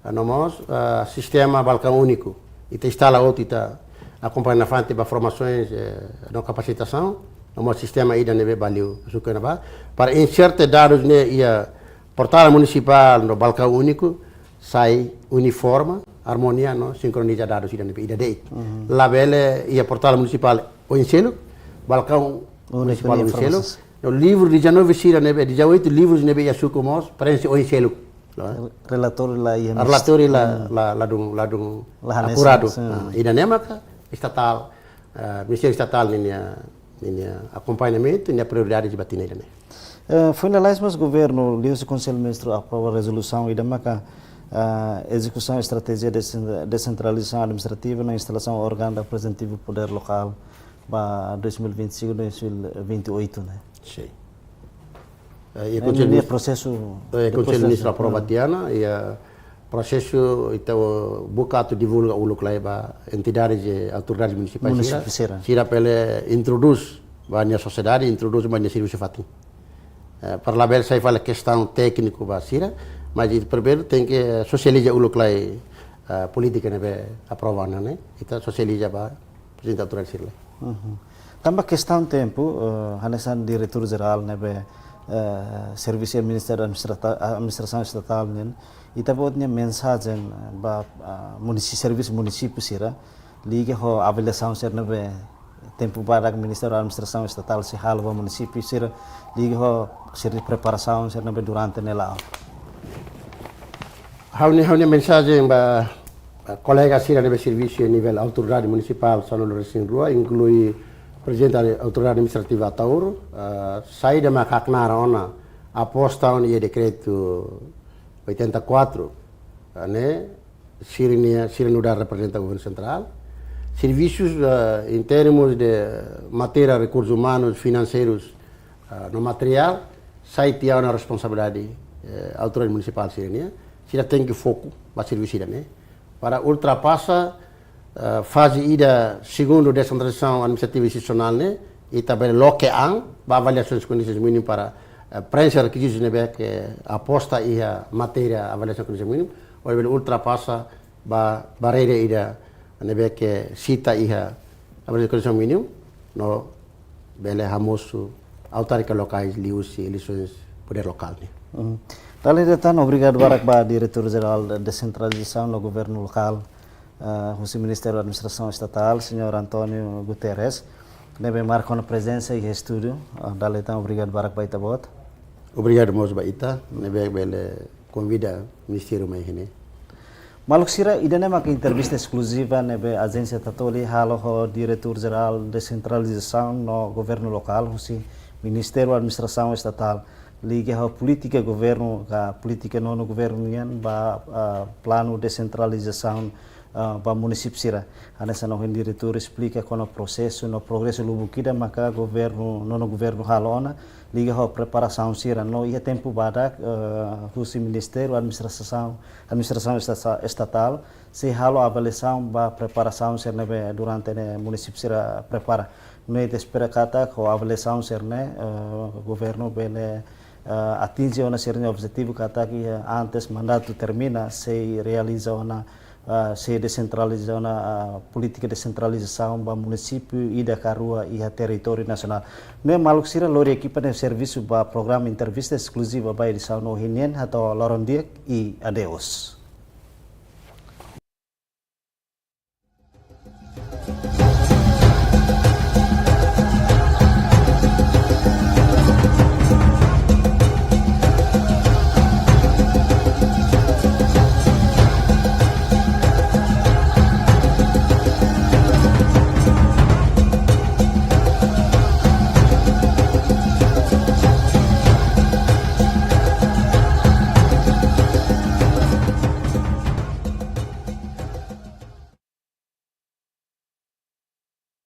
Ah, no mós, ah, sistema balkaun úniku. Ita instala hotu, ita akompaña nafatin ba formasoens, eh, no kapasitasaun. No mós sistema ida ne'ebé ba liu suku ne'ebá. Para inserta dadus ne'e iha portál munisipál no balkaun úniku, sai uniforme, armonia no sinkroniza dadus ida ne'ebé ida de'it. Mhm. Labele iha portál munisipál oin seluk, balkaun úniku munisipál nian oin seluk. Informasaun. No livru dezanove sira ne'ebé, dezoito livrus ne'ebé iha suku mós, prenxe oin seluk. Relatóriu la iha mesti. Relatóriu la, hmm, la, ladún, ladún la hanesan, akuradu. Hmm. Ah, ida-ne'e maka estatál, eh, Ministériu Estatál ninia, ninia akompañamentu, ninia prioridade ba tinan ida-ne'e. Eh, foin lalais mós governu, liuhusi Konsellu Ministru aprova rezolusaun ida maka, ah, ezekusaun estratéjia desen-, desentralizasaun administrativa no instalasaun órgaun reprezentativu podér lokál ba dois mil e vinte e cinco, dois mil e vinte e oito, ne'e? Sin. Eh, iha, ne'e, Konsellu ne'e Ministru, prosesu, eh, iha Konsellu Ministru prosesu, aprova, hmm, tiha ona, iha prosesu ita buka atu divulga uluk lai ba entidades i autoridades munisipais sira. Munisípiu sira. Sira bele introdús ba nia sosiedade, introdús ba nia servisu fatin. Eh, para labele sai fali kestaun tékniku ba sira, mas ita primeiru tenke sosializa uluk lai, eh, polítika ne'ebé aprova ona ne'e, ita sosializa ba prezidente autoridade sira lai. Mhm. Tanba kestaun tempu, eh, hanesan diretór jerál ne'ebé, eh, servisu iha Ministériu Administrata-, Administrasaun Estatál nian, ita-boot nia mensajen ba, ah, munisi-, servisu munisípiu sira, liga ho avaliasaun sira ne'ebé tempu badak Ministériu Administrasaun Estatál sei halo ba munisípiu sira, liga ho sira preparasaun sira ne'ebé durante ne'e la'o. Ha'u-nia, ha'u-nia mensajen ba, ba kolega sira ne'ebé servisu iha nivel autoridade munisipál sanulu-resin-rua, inklui prezidente autoridade administrativa Ataúro, ah, saida mak haknaar ona aposta ona iha dekretu oitenta e quatro, ah, ne'e, sira-nia, sira nu'udar reprezenta governu sentrál. Servisus, ah, em termos de matéria, rekursus umanus, finanseirus, ah, no materiál, sai tiha ona responsabilidade, eh, autoridade munisipál sira-nian. Sira tenke foku ba servisu ida-ne'e. Para ultrapasa, eh, faze ida segundu desentralizasaun administrativa institusionál ne'e, ita bele loke an ba avaliasaun kondisaun mínima para, eh, prenxe rekizitus ne'ebé ke aposta iha matéria avaliasaun kondisaun mínima, hodi bele ultrapasa ba barreira ida ne'ebé ke sita iha avaliasaun kondisaun mínima, no bele hamosu autárkiku lokais liuhusi eleisoens podér lokál nian. Hmm. Dala ida tan, obrigadu barak ba Diretór Jerál Desentralizasaun no Governu Lokál, eh, husi Ministériu Administrasaun Estatál, Señór António Guterres, ne'ebé marka ona prezensa iha estúdiu. Eh, dala ida tan, obrigadu barak ba ita-boot. Obrigadu mós ba ita, ne'ebé bele konvida ministériu mai iha ne'e. Maluk sira, ida-ne'e maka entrevista eskluziva ne'ebé Ajénsia Tatoli halo ho Diretór Jerál Desentralizasaun no Governu Lokál husi Ministériu Administrasaun Estatál, liga ho polítika governu ka polítika nonu governu nian ba, ah, planu desentralizasaun, ah, ba munisípiu sira. Hanesan ohin diretór esplika kona-ba prosesu no progresu lubuk ida maka governu, nonu governu halo ona, liga ho preparasaun sira no iha tempu badak, eh, husi Ministériu Administrasaun, Administrasaun Estasa-, Estatál, sei halo avaliasaun ba preparasaun sira ne'ebé durante ne'e munisípiu sira prepara. No ita espera katak ho avaliasaun sira-ne'e, eh, governu bele, eh, atinje ona sira-nia objetivu katak iha antes mandatu termina sei realiza ona, ah, sei desentraliza ona, ah, polítika desentralizasaun ba munisípiu ida ka rua iha territóriu nasionál. No maluk sira, lori ekipa ne'e servisu ba programa entrevista eskluziva ba edisaun ohin nian, hato'o loron di'ak i adeus.